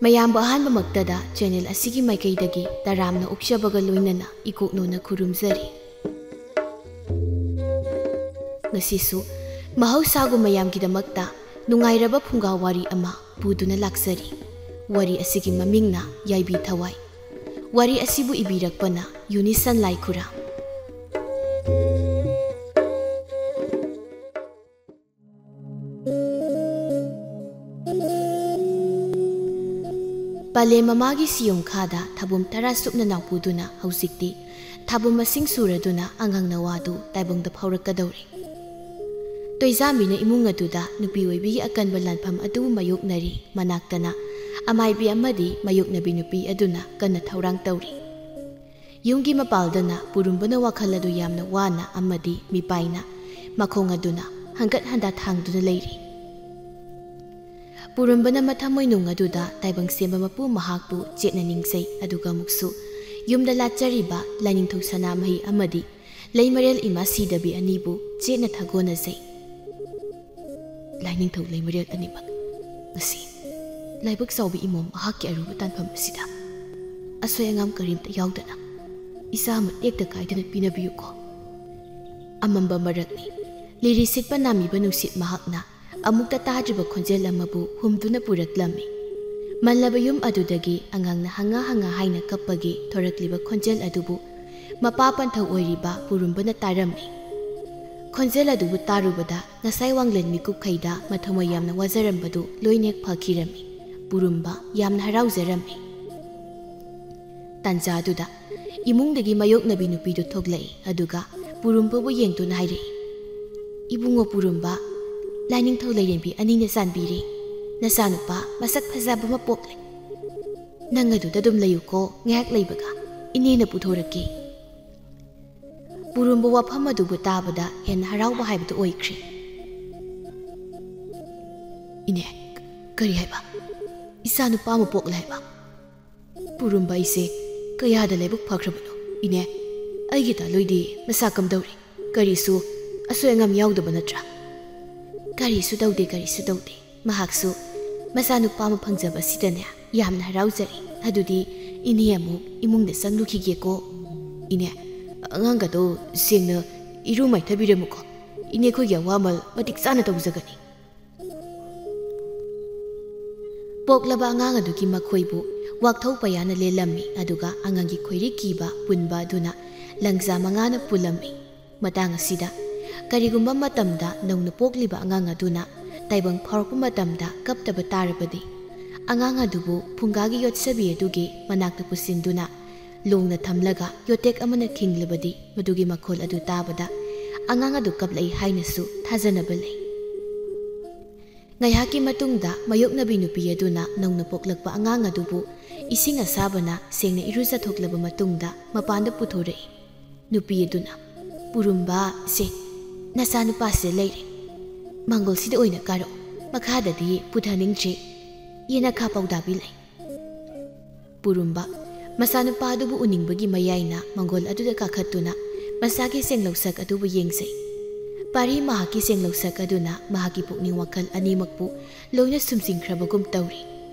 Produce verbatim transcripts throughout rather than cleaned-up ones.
ꯃꯌꯥꯝꯕꯨ ꯑꯍꯥꯟꯕꯃꯛꯇꯗ ꯆꯦꯅꯦꯜ ꯑꯁꯤꯒꯤ ꯃꯥꯏꯀꯩꯗꯒꯤ ꯇꯔꯥꯝꯅ ꯑꯣꯛꯆꯕꯒ ꯂꯣꯏꯅꯅ ꯏꯀꯣꯛꯅꯣꯅ ꯈꯨꯔꯨꯝꯖꯔꯤ꯫ ꯉꯁꯤꯁꯨ ꯃꯍꯧꯁꯥꯒꯨꯝ ꯃꯌꯥꯝꯒꯤꯗꯃꯛꯇ ꯅꯨꯡꯉꯥꯏꯔꯕ ꯐꯨꯡꯒꯥ ꯋꯥꯔꯤ ꯑꯃ ꯄꯨꯗꯨꯅ ꯂꯥꯛꯆꯔꯤ꯫ ꯋꯥꯔꯤ ꯑꯁꯤꯒꯤ ꯃꯃꯤꯡꯅ ꯌꯥꯏꯕꯤ ꯊꯋꯥꯏ꯫ ꯋꯥꯔꯤ ꯑꯁꯤꯕꯨ ꯏꯕꯤꯔꯛꯄꯅ ꯌꯨꯅꯤꯁꯟ ꯂꯥꯏꯈꯨꯔꯥꯝ꯫ ꯄꯂꯦꯝ ꯃꯃꯥꯒꯤ ꯁꯤꯌꯣꯡꯈꯥꯗ ꯊꯥꯕꯨꯝ ꯇꯔꯥ ꯁꯨꯞꯅ ꯅꯥꯎꯄꯨꯗꯨꯅ ꯍꯧꯖꯤꯛꯇꯤ ꯊꯥꯕꯨꯝ ꯃꯁꯤꯡ ꯁꯨꯔꯗꯨꯅ ꯑꯉꯥꯡ ꯅꯋꯥꯗꯨ ꯇꯥꯏꯕꯪꯗ ꯐꯥꯎꯔꯛꯀꯗꯧꯔꯦ꯫ ꯇꯣꯏꯖꯥꯝꯕꯤꯅ ꯏꯃꯨꯡ ꯑꯗꯨꯗ ꯅꯨꯄꯤ ꯑꯣꯏꯕꯤꯒꯤ ꯑꯀꯟꯕ ꯂꯥꯟꯐꯝ ꯑꯗꯨ ꯃꯥꯌꯣꯛꯅꯔꯤ꯫ ꯃꯅꯥꯛꯇꯅ ꯑꯃꯥꯏꯕꯤ ꯑꯃꯗꯤ ꯃꯥꯌꯣꯛꯅꯕꯤ ꯅꯨꯄꯤ ꯑꯗꯨꯅ ꯀꯟꯅ ꯊꯧꯔꯥꯡ ꯇꯧꯔꯤ꯫ ꯌꯨꯝꯒꯤ ꯃꯄꯥꯜꯗꯅ ꯄꯨꯔꯨꯝꯕꯅ ꯋꯥꯈꯜ ꯑꯗꯨ ꯌꯥꯝꯅ ꯋꯥꯅ ꯑꯃꯗꯤ ꯃꯤꯄꯥꯏꯅ ꯃꯈꯣꯡ ꯑꯗꯨꯅ ꯍꯪꯒꯠ ꯍꯟꯗꯥ ꯊꯥꯡꯗꯨꯅ ꯂꯩꯔꯤ꯫ ꯄꯨꯔꯨꯝꯕꯅ ꯃꯊꯃꯣꯏꯅꯨꯡ ꯑꯗꯨꯗ ꯇꯥꯏꯕꯪ ꯁꯦꯝꯕ ꯃꯄꯨ ꯃꯍꯥꯛꯄꯨ ꯆꯦꯠꯅ ꯅꯤꯡꯖꯩ, ꯑꯗꯨꯒ ꯑꯃꯨꯛꯁꯨ ꯌꯨꯝꯗ ꯂꯥꯠꯆꯔꯤꯕ ꯂꯥꯏꯅꯤꯡꯊꯧ ꯁꯅꯥꯃꯍꯤ ꯑꯃꯗꯤ ꯂꯩꯃꯔꯦꯜ ꯏꯃꯥ ꯁꯤꯗꯕꯤ ꯑꯅꯤꯕꯨ ꯆꯦꯠꯅ ꯊꯥꯒꯣꯟꯅꯖꯩ꯫ ꯂꯥꯏꯅꯤꯡꯊꯧ ꯂꯩꯃꯔꯦꯜ ꯑꯅꯤꯃꯛ, ꯉꯁꯤ ꯂꯥꯏꯕꯛ ꯆꯥꯎꯕꯤ ꯏꯃꯣꯝ ꯃꯍꯥꯛꯀꯤ ꯑꯔꯨꯕ ꯇꯥꯟꯐꯝ ꯑꯁꯤꯗ ꯑꯁꯣꯏ ꯑꯉꯥꯝ ꯀꯔꯤꯝꯇ ꯌꯥꯎꯗꯅ ꯏꯆꯥ ꯑꯃ ꯇꯦꯛꯇ ꯀꯥꯏꯗꯅ ꯄꯤꯅꯕꯤꯌꯨꯀꯣ꯫ ꯑꯃꯝꯕ ꯃꯔꯛꯅꯤ꯫ ꯂꯤꯔꯤ ꯁꯤꯠꯄ ꯅꯥꯝꯃꯤꯕ ꯅꯨꯡꯁꯤꯠ ꯃꯍꯥꯛꯅ ꯑꯃꯨꯛꯇ ꯇꯥꯗ꯭ꯔꯤꯕ ꯈꯣꯟꯖꯦꯜ ꯑꯃꯕꯨ ꯍꯨꯝꯗꯨꯅ ꯄꯨꯔꯛꯂꯝꯃꯤ꯫ ꯃꯜꯂꯕ ꯌꯨꯝ ꯑꯗꯨꯗꯒꯤ ꯑꯉꯥꯡꯅ ꯍꯪꯉꯥ ꯍꯪꯉꯥ ꯍꯥꯏꯅ ꯀꯞꯄꯒꯤ ꯊꯣꯔꯛꯂꯤꯕ ꯈꯣꯟꯖꯦꯜ ꯑꯗꯨꯕꯨ ꯃꯄꯥ ꯄꯟꯊꯧ ꯑꯣꯏꯔꯤꯕ ꯄꯨꯔꯨꯝꯕꯅ ꯇꯥꯔꯝꯃꯤ꯫ ꯈꯣꯟꯖꯦꯜ ꯑꯗꯨꯕꯨ ꯇꯥꯔꯨꯕꯗ ꯉꯁꯥꯏ ꯋꯥꯡꯂꯦꯟ ꯃꯤꯀꯨꯞꯈꯩꯗ ꯃꯊꯃꯣꯏ ꯌꯥꯝꯅ ꯋꯥꯖꯔꯝꯕꯗꯨ ꯂꯣꯏꯅ ꯍꯦꯛ ꯐꯈꯤꯔꯝꯃꯤ꯫ ꯄꯨꯔꯨꯝꯕ ꯌꯥꯝꯅ ꯍꯔꯥꯎꯖꯔꯝꯃꯤ꯫ ꯇꯥꯟꯖꯥ ꯑꯗꯨꯗ ꯏꯃꯨꯡꯗꯒꯤ ꯃꯥꯌꯣꯛꯅꯕꯤ ꯅꯨꯄꯤꯗꯨ ꯊꯣꯛꯂꯛꯏ, ꯑꯗꯨꯒ ꯄꯨꯔꯨꯝꯕꯕꯨ ꯌꯦꯡꯗꯨꯅ ꯍꯥꯏꯔꯛꯏ, "ꯏꯕꯨꯡꯉꯣ ꯄꯨꯔꯨꯝꯕ, ꯂꯥꯏꯅꯤꯡꯊꯧ ꯂꯩꯔꯦꯝꯕꯤ ꯑꯅꯤꯅ ꯆꯥꯟꯕꯤꯔꯦ꯫ ꯅꯆꯥꯅꯨꯄꯥ ꯃꯁꯛ ꯐꯖꯕ ꯑꯃ ꯄꯣꯛꯂꯦ꯫ ꯅꯪ ꯑꯗꯨꯗ ꯑꯗꯨꯝ ꯂꯩꯌꯨꯀꯣ, ꯉꯥꯏꯍꯥꯛ ꯂꯩꯕꯒ ꯏꯅꯦꯅ ꯄꯨꯊꯣꯔꯛꯀꯦ꯫" ꯄꯨꯔꯨꯝꯕ ꯋꯥꯐꯝ ꯑꯗꯨꯕꯨ ꯇꯥꯕꯗ ꯍꯦꯟꯅ ꯍꯔꯥꯎꯕ ꯍꯥꯏꯕꯗꯨ ꯑꯣꯏꯈ꯭ꯔꯦ꯫ "ꯏꯅꯦ, ꯀꯔꯤ ꯍꯥꯏꯕ? ꯏꯆꯥ ꯅꯨꯄꯥ ꯑꯃ ꯄꯣꯛꯂꯦ ꯍꯥꯏꯕ? ꯄꯨꯔꯨꯝꯕ ꯑꯩꯁꯦ ꯀꯌꯥꯗ ꯂꯥꯏꯕꯛ ꯐꯈ꯭ꯔꯕꯅꯣ꯫ ꯏꯅꯦ, ꯑꯩꯒꯤ ꯇꯥꯂꯣꯏꯗꯤ ꯃꯁꯥ ꯀꯝꯗꯧꯔꯤ? ꯀꯔꯤꯁꯨ ꯑꯁꯣꯏ ꯑꯉꯥꯝ ꯌꯥꯎꯗꯕ ꯅꯠꯇ꯭ꯔꯥ?" "ꯀꯔꯤꯁꯨ ꯇꯧꯗꯦ, ꯀꯔꯤꯁꯨ ꯇꯧꯗꯦ꯫ ꯃꯍꯥꯛꯁꯨ ꯃꯆꯥꯅꯨꯄꯥ ꯑꯃ ꯐꯪꯖꯕ ꯑꯁꯤꯗꯅꯦ "ꯌꯥꯝꯅ ꯍꯔꯥꯎꯖꯔꯦ꯫ ꯑꯗꯨꯗꯤ ꯏꯅꯦ ꯑꯃꯨꯛ ꯏꯃꯨꯡꯗ ꯆꯪꯂꯨꯈꯤꯒꯦꯀꯣ꯫ ꯏꯅꯦ, ꯑꯉꯥꯡꯒꯗꯣ ꯁꯦꯡꯅ ꯏꯔꯨ ꯃꯥꯏꯊꯕꯤꯔꯝꯃꯨꯀꯣ꯫ ꯏꯅꯦꯈꯣꯏꯒꯤ ꯑꯋꯥꯃꯜ ꯃꯇꯤꯛ ꯆꯥꯅ ꯇꯧꯖꯒꯅꯤ꯫" ꯄꯣꯛꯂꯕ ꯑꯉꯥꯡ ꯑꯗꯨꯒꯤ ꯃꯈꯣꯏꯕꯨ ꯋꯥꯛꯊꯧ ꯄꯌꯥꯅ ꯂꯦꯜꯂꯝꯃꯤ, ꯑꯗꯨꯒ ꯑꯉꯥꯡꯒꯤ ꯈꯣꯏꯔꯤ ꯀꯤꯕ ꯄꯨꯟꯕ ꯑꯗꯨꯅ ꯂꯪꯖꯥ ꯃꯉꯥꯅ ꯄꯨꯜꯂꯝꯃꯤ꯫ ꯃꯇꯥꯡ ꯑꯁꯤꯗ, ꯀꯔꯤꯒꯨꯝꯕ ꯃꯇꯝꯗ ꯅꯧꯅ ꯄꯣꯛꯂꯤꯕ ꯑꯉꯥꯡ ꯑꯗꯨꯅ ꯇꯥꯏꯕꯪ ꯐꯥꯎꯔꯛꯄ ꯃꯇꯝꯗ ꯀꯞꯇꯕ ꯇꯥꯔꯕꯗꯤ, ꯑꯉꯥꯡ ꯑꯗꯨꯕꯨ ꯐꯨꯡꯒꯥꯒꯤ ꯌꯣꯠꯁꯕꯤ ꯑꯗꯨꯒꯤ ꯃꯅꯥꯛꯇ ꯄꯨꯁꯤꯟꯗꯨꯅ ꯂꯣꯡꯅ ꯊꯝꯂꯒ ꯌꯣꯠꯇꯦꯛ ꯑꯃꯅ ꯈꯤꯡꯂꯕꯗꯤ, ꯃꯗꯨꯒꯤ ꯃꯈꯣꯜ ꯑꯗꯨ ꯇꯥꯕꯗ ꯑꯉꯥꯡ ꯑꯗꯨ ꯀꯞꯂꯛꯏ ꯍꯥꯏꯅꯁꯨ ꯊꯥꯖꯅꯕ ꯂꯩ꯫ ꯉꯥꯏꯍꯥꯛꯀꯤ ꯃꯇꯨꯡꯗ ꯃꯌꯣꯛꯅꯕꯤ ꯅꯨꯄꯤ ꯑꯗꯨꯅ ꯅꯧꯅ ꯄꯣꯛꯂꯛꯄ ꯑꯉꯥꯡ ꯑꯗꯨꯕꯨ ꯏꯁꯤꯡ ꯑꯁꯥꯕꯅ ꯁꯦꯡꯅ ꯏꯔꯨꯖꯊꯣꯛꯂꯕ ꯃꯇꯨꯡꯗ ꯃꯄꯥꯟꯗ ꯄꯨꯊꯣꯔꯛꯏ꯫ ꯅꯨꯄꯤ ꯑꯗꯨꯅ, "ꯄꯨꯔꯨꯝꯕ, ꯁꯦ, ꯅꯆꯥꯅꯨꯄꯥꯁꯦ ꯂꯩꯔꯦ꯫ ꯃꯥꯡꯒꯣꯜꯁꯤꯗ ꯑꯣꯏꯅ ꯀꯥꯔꯛꯎ꯫ ꯃꯈꯥꯗꯗꯤ ꯄꯨꯊꯅꯤꯡꯗ꯭ꯔꯤ꯫ ꯌꯦꯅꯈꯥ ꯄꯥꯎꯗꯥꯕꯤ ꯂꯩ꯫" ꯄꯨꯔꯨꯝꯕ ꯃꯆꯥꯅꯨꯄꯥ ꯑꯗꯨꯕꯨ ꯎꯅꯤꯡꯕꯒꯤ ꯃꯌꯥꯏꯅ ꯃꯥꯡꯒꯣꯜ ꯑꯗꯨꯗ ꯀꯥꯈꯠꯇꯨꯅ ꯃꯆꯥꯒꯤ ꯁꯦꯡꯂꯧꯁꯛ ꯑꯗꯨꯕꯨ ꯌꯦꯡꯖꯩ꯫ ꯄꯥꯔꯤ ꯃꯍꯥꯛꯀꯤ ꯁꯦꯡꯂꯧꯁꯛ ꯑꯗꯨꯅ ꯃꯍꯥꯛꯀꯤ ꯄꯨꯛꯅꯤꯡ ꯋꯥꯈꯜ ꯑꯅꯤꯃꯛꯄꯨ ꯂꯣꯏꯅ ꯁꯨꯝꯖꯤꯟꯈ꯭ꯔꯕꯒꯨꯝ ꯇꯧꯔꯤ꯫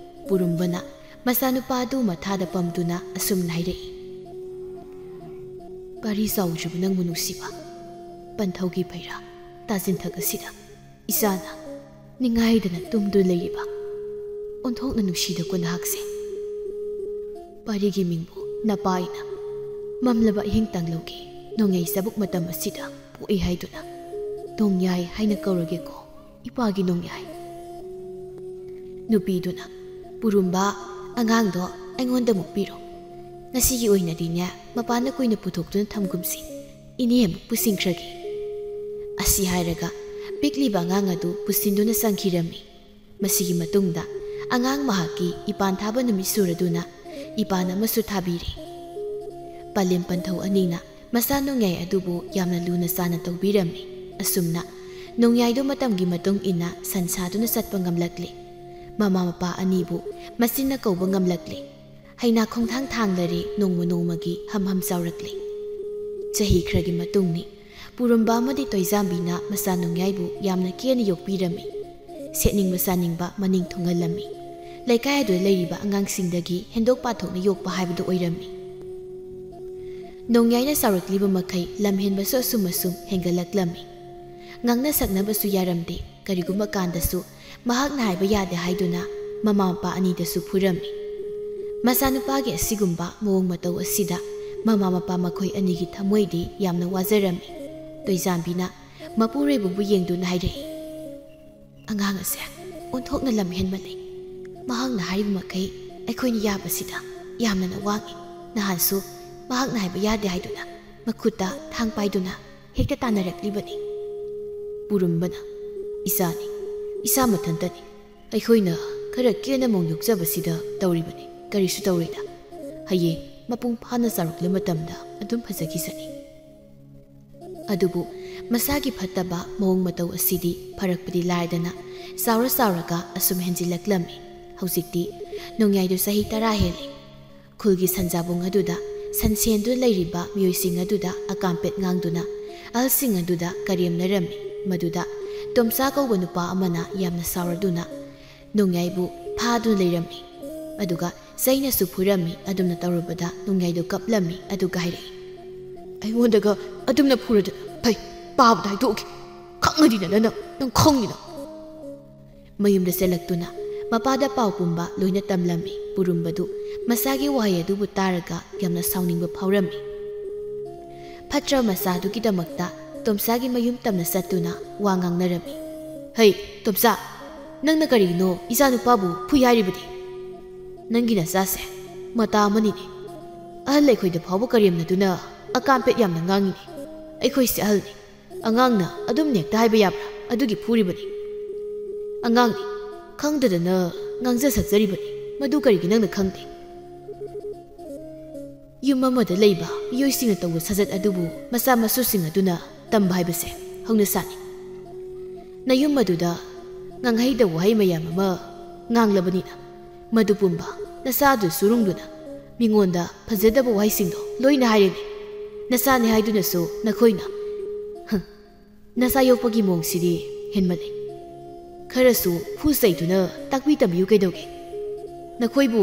ꯄꯨꯔꯨꯝꯕꯅ ꯃꯆꯥꯅꯨꯄꯥ ꯑꯗꯨ ꯃꯊꯥꯗ ꯄꯝꯗꯨꯅ ꯑꯁꯨꯝꯅ ꯍꯥꯏꯔꯛꯏ, "ꯄꯥꯔꯤ ꯆꯥꯎꯗ꯭ꯔꯤꯕ ꯅꯪꯕꯨ ꯅꯨꯡꯁꯤꯕ ꯄꯟꯊꯧꯒꯤ ꯐꯩꯔꯥ ꯇꯥꯁꯤꯟꯊꯛ ꯑꯁꯤꯗ ꯏꯆꯥꯅ ꯅꯤꯡꯉꯥꯏꯗꯅ ꯇꯨꯝꯗꯨꯅ ꯂꯩꯔꯤꯕ ꯑꯣꯟꯊꯣꯛꯅ ꯅꯨꯡꯁꯤꯗꯀꯣ ꯅꯍꯥꯛꯁꯦ꯫ ꯄꯥꯔꯤꯒꯤ ꯃꯤꯡꯕꯨ ꯅꯄꯥ ꯑꯩꯅ ꯃꯝꯂꯕ ꯑꯍꯤꯡ ꯇꯥꯡꯂꯧꯒꯤ ꯅꯣꯡꯌꯥꯏ ꯆꯕꯨꯛ ꯃꯇꯝ ꯑꯁꯤꯗ ꯄꯣꯛꯏ ꯍꯥꯏꯗꯨꯅ ꯅꯣꯡꯌꯥꯏ ꯍꯥꯏꯅ ꯀꯧꯔꯒꯦꯀꯣ, ꯏꯄꯥꯒꯤ ꯅꯣꯡꯌꯥꯏ꯫" ꯅꯨꯄꯤꯗꯨꯅ, "ꯄꯨꯔꯨꯝꯕ, ꯑꯉꯥꯡꯗꯣ ꯑꯩꯉꯣꯟꯗ ꯑꯃꯨꯛ ꯄꯤꯔꯣ꯫ ꯉꯁꯤꯒꯤ ꯑꯣꯏꯅꯗꯤꯅꯦ, ꯃꯄꯥꯟꯗ ꯀꯨꯏꯅ ꯄꯨꯊꯣꯛꯇꯨꯅ ꯊꯝꯒꯨꯝꯁꯤ꯫ ꯏꯅꯦ ꯑꯃꯨꯛ ꯄꯨꯁꯤꯟꯈ꯭ꯔꯒꯦ꯫" ꯑꯁꯤ ꯍꯥꯏꯔꯒ ꯄꯤꯛꯂꯤꯕ ꯑꯉꯥꯡ ꯑꯗꯨ ꯄꯨꯁꯤꯟꯗꯨꯅ ꯆꯪꯈꯤꯔꯝꯃꯤ꯫ ꯃꯁꯤꯒꯤ ꯃꯇꯨꯡꯗ ꯑꯉꯥꯡ ꯃꯍꯥꯛꯀꯤ ꯏꯄꯥꯟ ꯊꯥꯕ ꯅꯨꯃꯤꯠ ꯁꯨꯔꯗꯨꯅ ꯏꯄꯥꯟ ꯑꯃꯁꯨ ꯊꯥꯕꯤꯔꯦ꯫ ꯄꯂꯦꯝ ꯄꯟꯊꯧ ꯑꯅꯤꯅ ꯃꯆꯥ ꯅꯣꯡꯌꯥꯏ ꯑꯗꯨꯕꯨ ꯌꯥꯝꯅ ꯂꯨꯅ ꯆꯥꯅ ꯇꯧꯕꯤꯔꯝꯃꯤ꯫ ꯑꯁꯨꯝꯅ ꯅꯣꯡꯌꯥꯏꯗꯨ ꯃꯇꯝꯒꯤ ꯃꯇꯨꯡ ꯏꯟꯅ ꯁꯟ ꯁꯥꯗꯨꯅ ꯆꯠꯄ ꯉꯝꯂꯛꯂꯦ꯫ ꯃꯃꯥ ꯃꯄꯥ ꯑꯅꯤꯕꯨ ꯃꯆꯤꯟꯅ ꯀꯧꯕ ꯉꯝꯂꯛꯂꯦ꯫ ꯍꯩꯅꯥ ꯈꯣꯡꯊꯥꯡ ꯊꯥꯡꯂꯔꯦ, ꯅꯣꯡꯃ ꯅꯣꯡꯃꯒꯤ ꯍꯝ ꯍꯝ ꯆꯥꯎꯔꯛꯂꯦ꯫ ꯆꯍꯤ ꯈꯔꯒꯤ ꯃꯇꯨꯡꯅꯤ꯫ ꯄꯨꯔꯨꯝꯕ ꯑꯃꯗꯤ ꯇꯣꯏꯖꯥꯝꯕꯤꯅ ꯃꯆꯥ ꯅꯣꯡꯌꯥꯏꯕꯨ ꯌꯥꯝꯅ ꯀꯦꯅ ꯌꯣꯛꯄꯤꯔꯝꯃꯤ꯫ ꯁꯦꯠꯅꯤꯡꯕ ꯆꯥꯅꯤꯡꯕ ꯃꯅꯤꯡ ꯊꯨꯡꯍꯜꯂꯝꯃꯤ꯫ ꯂꯩꯀꯥꯏ ꯑꯗꯨꯗ ꯂꯩꯔꯤꯕ ꯑꯉꯥꯡꯁꯤꯡꯗꯒꯤ ꯍꯦꯟꯗꯣꯛ ꯄꯥꯊꯣꯛꯅ ꯌꯣꯛꯄ ꯍꯥꯏꯕꯗꯨ ꯑꯣꯏꯔꯝꯃꯤ꯫ ꯅꯣꯡꯌꯥꯏꯅ ꯆꯥꯎꯔꯛꯂꯤꯕ ꯃꯈꯩ ꯂꯝꯍꯦꯟꯕꯁꯨ ꯑꯁꯨꯝ ꯑꯁꯨꯝ ꯍꯦꯟꯒꯠꯂꯛꯂꯝꯃꯤ꯫ ꯉꯥꯡꯅ ꯁꯛꯅꯕꯁꯨ ꯌꯥꯔꯝꯗꯦ꯫ ꯀꯔꯤꯒꯨꯝꯕ ꯀꯥꯟꯗꯁꯨ ꯃꯍꯥꯛꯅ ꯍꯥꯏꯕ ꯌꯥꯗꯦ ꯍꯥꯏꯗꯨꯅ ꯃꯃꯥ ꯃꯄꯥ ꯑꯅꯤꯗꯁꯨ ꯐꯨꯔꯝꯃꯤ꯫ ꯃꯆꯥꯅꯨꯄꯥꯒꯤ ꯑꯁꯤꯒꯨꯝꯕ ꯃꯑꯣꯡ ꯃꯇꯧ ꯑꯁꯤꯗ ꯃꯃꯥ ꯃꯄꯥ ꯃꯈꯣꯏ ꯑꯅꯤꯒꯤ ꯊꯃꯣꯏꯗꯤ ꯌꯥꯝꯅ ꯋꯥꯖꯔꯝꯃꯤ꯫ ꯇꯣꯏꯖꯥꯝꯕꯤꯅ ꯃꯄꯨꯔꯣꯏꯕꯕꯨ ꯌꯦꯡꯗꯨꯅ ꯍꯥꯏꯔꯛꯏ, "ꯑꯉꯥꯡ ꯑꯁꯦ ꯑꯣꯟꯊꯣꯛꯅ ꯂꯝ ꯍꯦꯟꯃꯜꯂꯤ꯫ ꯃꯍꯥꯛꯅ ꯍꯥꯏꯔꯤꯕ ꯃꯈꯩ ꯑꯩꯈꯣꯏꯅ ꯌꯥꯕꯁꯤꯗ ꯌꯥꯝꯅ ꯋꯥꯡꯏ꯫ ꯅꯍꯥꯟꯁꯨ ꯃꯍꯥꯛꯅ ꯍꯥꯏꯕ ꯌꯥꯗꯦ ꯍꯥꯏꯗꯨꯅ ꯃꯈꯨꯠꯇ ꯊꯥꯡ ꯄꯥꯏꯗꯨꯅ ꯍꯦꯛꯇ ꯇꯥꯟꯅꯔꯛꯂꯤꯕꯅꯤ꯫ ꯄꯨꯔꯨꯝꯕꯅ, "ꯏꯆꯥꯅꯤ, ꯏꯆꯥ ꯃꯊꯟꯇꯅꯤ꯫ ꯑꯩꯈꯣꯏꯅ ꯈꯔ ꯀꯦꯅ ꯃꯧ ꯌꯣꯛꯆꯕꯁꯤꯗ ꯇꯧꯔꯤꯕꯅꯤ꯫ ꯀꯔꯤꯁꯨ ꯇꯧꯔꯣꯏꯗ꯫ ꯍꯌꯦꯡ ꯃꯄꯨꯡ ꯐꯥꯅ ꯆꯥꯎꯔꯛꯂꯕ ꯃꯇꯝꯗ ꯑꯗꯨꯝ ꯐꯖꯈꯤꯁꯅꯤ꯫" ꯑꯗꯨꯕꯨ ꯃꯁꯥꯒꯤ ꯐꯠꯇꯕ ꯃꯑꯣꯡ ꯃꯇꯧ ꯑꯁꯤꯗꯤ ꯐꯔꯛꯄꯗꯤ ꯂꯥꯏꯔꯗꯅ ꯆꯥꯎꯔ ꯆꯥꯎꯔꯒ ꯑꯁꯨꯝ ꯍꯦꯟꯖꯤꯜꯂꯛꯂꯝꯃꯤ꯫ ꯍꯧꯖꯤꯛꯇꯤ ꯅꯣꯡꯌꯥꯏꯗꯨ ꯆꯍꯤ ꯇꯔꯥ ꯍꯦꯜꯂꯤ꯫ ꯈꯨꯜꯒꯤ ꯁꯟꯖꯥꯕꯨꯡ ꯑꯗꯨꯗ ꯁꯟꯁꯦꯟꯗꯨꯅ ꯂꯩꯔꯤꯕ ꯃꯤꯑꯣꯏꯁꯤꯡ ꯑꯗꯨꯗ ꯑꯀꯥꯝꯄꯦꯠ ꯉꯥꯡꯗꯨꯅ ꯑꯍꯜꯁꯤꯡ ꯑꯗꯨꯗ ꯀꯔꯦꯝꯅꯔꯝꯃꯤ꯫ ꯃꯗꯨꯗ ꯇꯣꯝꯆꯥ ꯀꯧꯕ ꯅꯨꯄꯥ ꯑꯃꯅ ꯌꯥꯝꯅ ꯁꯥꯎꯔꯗꯨꯅ ꯅꯣꯡꯌꯥꯏꯕꯨ ꯐꯥꯗꯨꯅ ꯂꯩꯔꯝꯃꯤ꯫ ꯑꯗꯨꯒ ꯆꯩꯅꯁꯨ ꯐꯨꯔꯝꯃꯤ꯫ ꯑꯗꯨꯝꯅ ꯇꯧꯔꯨꯕꯗ ꯅꯣꯡꯌꯥꯏꯗꯨ ꯀꯞꯂꯝꯃꯤ꯫ ꯑꯗꯨꯒ ꯍꯥꯏꯔꯛꯏ, "ꯑꯩꯉꯣꯟꯗꯒ ꯑꯗꯨꯝꯅ ꯐꯨꯔꯗꯅ ꯐꯩ, ꯄꯥꯕꯗ ꯍꯥꯏꯗꯣꯛꯎꯒꯦ꯫ ꯈꯪꯉꯗꯤꯅ ꯅꯪ, ꯅꯪ ꯈꯪꯉꯤꯅ꯫" ꯃꯌꯨꯝꯗ ꯆꯦꯜꯂꯛꯇꯨꯅ ꯃꯄꯥꯗ ꯄꯥꯎ ꯄꯨꯝꯕ ꯂꯣꯏꯅ ꯇꯝꯂꯝꯃꯤ꯫ ꯄꯨꯔꯨꯝꯕꯗꯨ ꯃꯆꯥꯒꯤ ꯋꯥꯍꯩ ꯑꯗꯨꯕꯨ ꯇꯥꯔꯒ ꯌꯥꯝꯅ ꯁꯥꯎꯅꯤꯡꯕ ꯐꯥꯎꯔꯝꯃꯤ꯫ ꯐꯠꯇ꯭ꯔ ꯃꯆꯥꯗꯨꯒꯤꯗꯃꯛꯇ ꯇꯣꯝꯆꯥꯒꯤ ꯃꯌꯨꯝ ꯇꯝꯅ ꯆꯠꯇꯨꯅ ꯋꯥ ꯉꯥꯡꯅꯔꯝꯃꯤ꯫ "ꯍꯩ, ꯇꯣꯝꯆꯥ, ꯅꯪꯅ ꯀꯔꯤꯒꯤꯅꯣ ꯏꯆꯥ ꯅꯨꯄꯥꯕꯨ ꯐꯨꯏ ꯍꯥꯏꯔꯤꯕꯗꯤ? ꯅꯪꯒꯤ ꯅꯆꯥꯁꯦ ꯃꯇꯥ ꯑꯃꯅꯤꯅꯦ꯫ ꯑꯍꯜ ꯑꯩꯈꯣꯏꯗ ꯐꯥꯎꯕ ꯀꯔꯦꯝꯅꯗꯨꯅ ꯑꯀꯥꯝꯄꯦꯠ ꯌꯥꯝꯅ ꯉꯥꯡꯉꯤꯅꯦ꯫ ꯑꯩꯈꯣꯏꯁꯦ ꯑꯍꯜꯅꯤ꯫ ꯑꯉꯥꯡꯅ ꯑꯗꯨꯝ ꯅꯦꯛꯇ ꯍꯥꯏꯕ ꯌꯥꯕ꯭ꯔꯥ? ꯑꯗꯨꯒꯤ ꯐꯨꯔꯤꯕꯅꯤ꯫ ꯑꯉꯥꯡꯅꯤ, ꯈꯪꯗꯗꯅ ꯉꯥꯡꯖ ꯁꯛꯆꯔꯤꯕꯅꯤ꯫ ꯃꯗꯨ ꯀꯔꯤꯒꯤ ꯅꯪꯅ ꯈꯪꯗꯦ?" ꯌꯨꯝ ꯑꯃꯗ ꯂꯩꯕ ꯃꯤꯑꯣꯏꯁꯤꯡꯅ ꯇꯧꯕ ꯁꯥꯖꯠ ꯑꯗꯨꯕꯨ ꯃꯆꯥ ꯃꯁꯨꯁꯤꯡ ꯑꯗꯨꯅ ꯇꯝꯕ ꯍꯥꯏꯕꯁꯦ ꯍꯧꯅꯁꯥꯅꯤ꯫ ꯅꯌꯨꯝ ꯑꯗꯨꯗ ꯉꯥꯡꯍꯩꯗꯕ ꯋꯥꯍꯩ ꯃꯌꯥꯝ ꯑꯃ ꯉꯥꯡꯂꯕꯅꯤꯅ, ꯃꯗꯨ ꯄꯨꯝꯕ ꯅꯆꯥꯗꯨ ꯁꯨꯔꯨꯡꯗꯨꯅ ꯃꯤꯉꯣꯟꯗ ꯐꯖꯗꯕ ꯋꯥꯍꯩꯁꯤꯡꯗꯣ ꯂꯣꯏꯅ ꯍꯥꯏꯔꯦꯅꯦ꯫ ꯅꯆꯥꯅꯤ ꯍꯥꯏꯗꯨꯅꯁꯨ ꯅꯈꯣꯏꯅ, ꯍꯝ, ꯅꯆꯥ ꯌꯣꯛꯄꯒꯤ ꯃꯑꯣꯡꯁꯤꯗꯤ ꯍꯦꯟꯃꯜꯂꯦ꯫ ꯈꯔꯁꯨ ꯐꯨ ꯆꯩꯗꯨꯅ ꯇꯥꯛꯄꯤ ꯇꯝꯕꯤꯌꯨ ꯀꯩꯗꯧꯒꯦ? "ꯅꯈꯣꯏꯕꯨ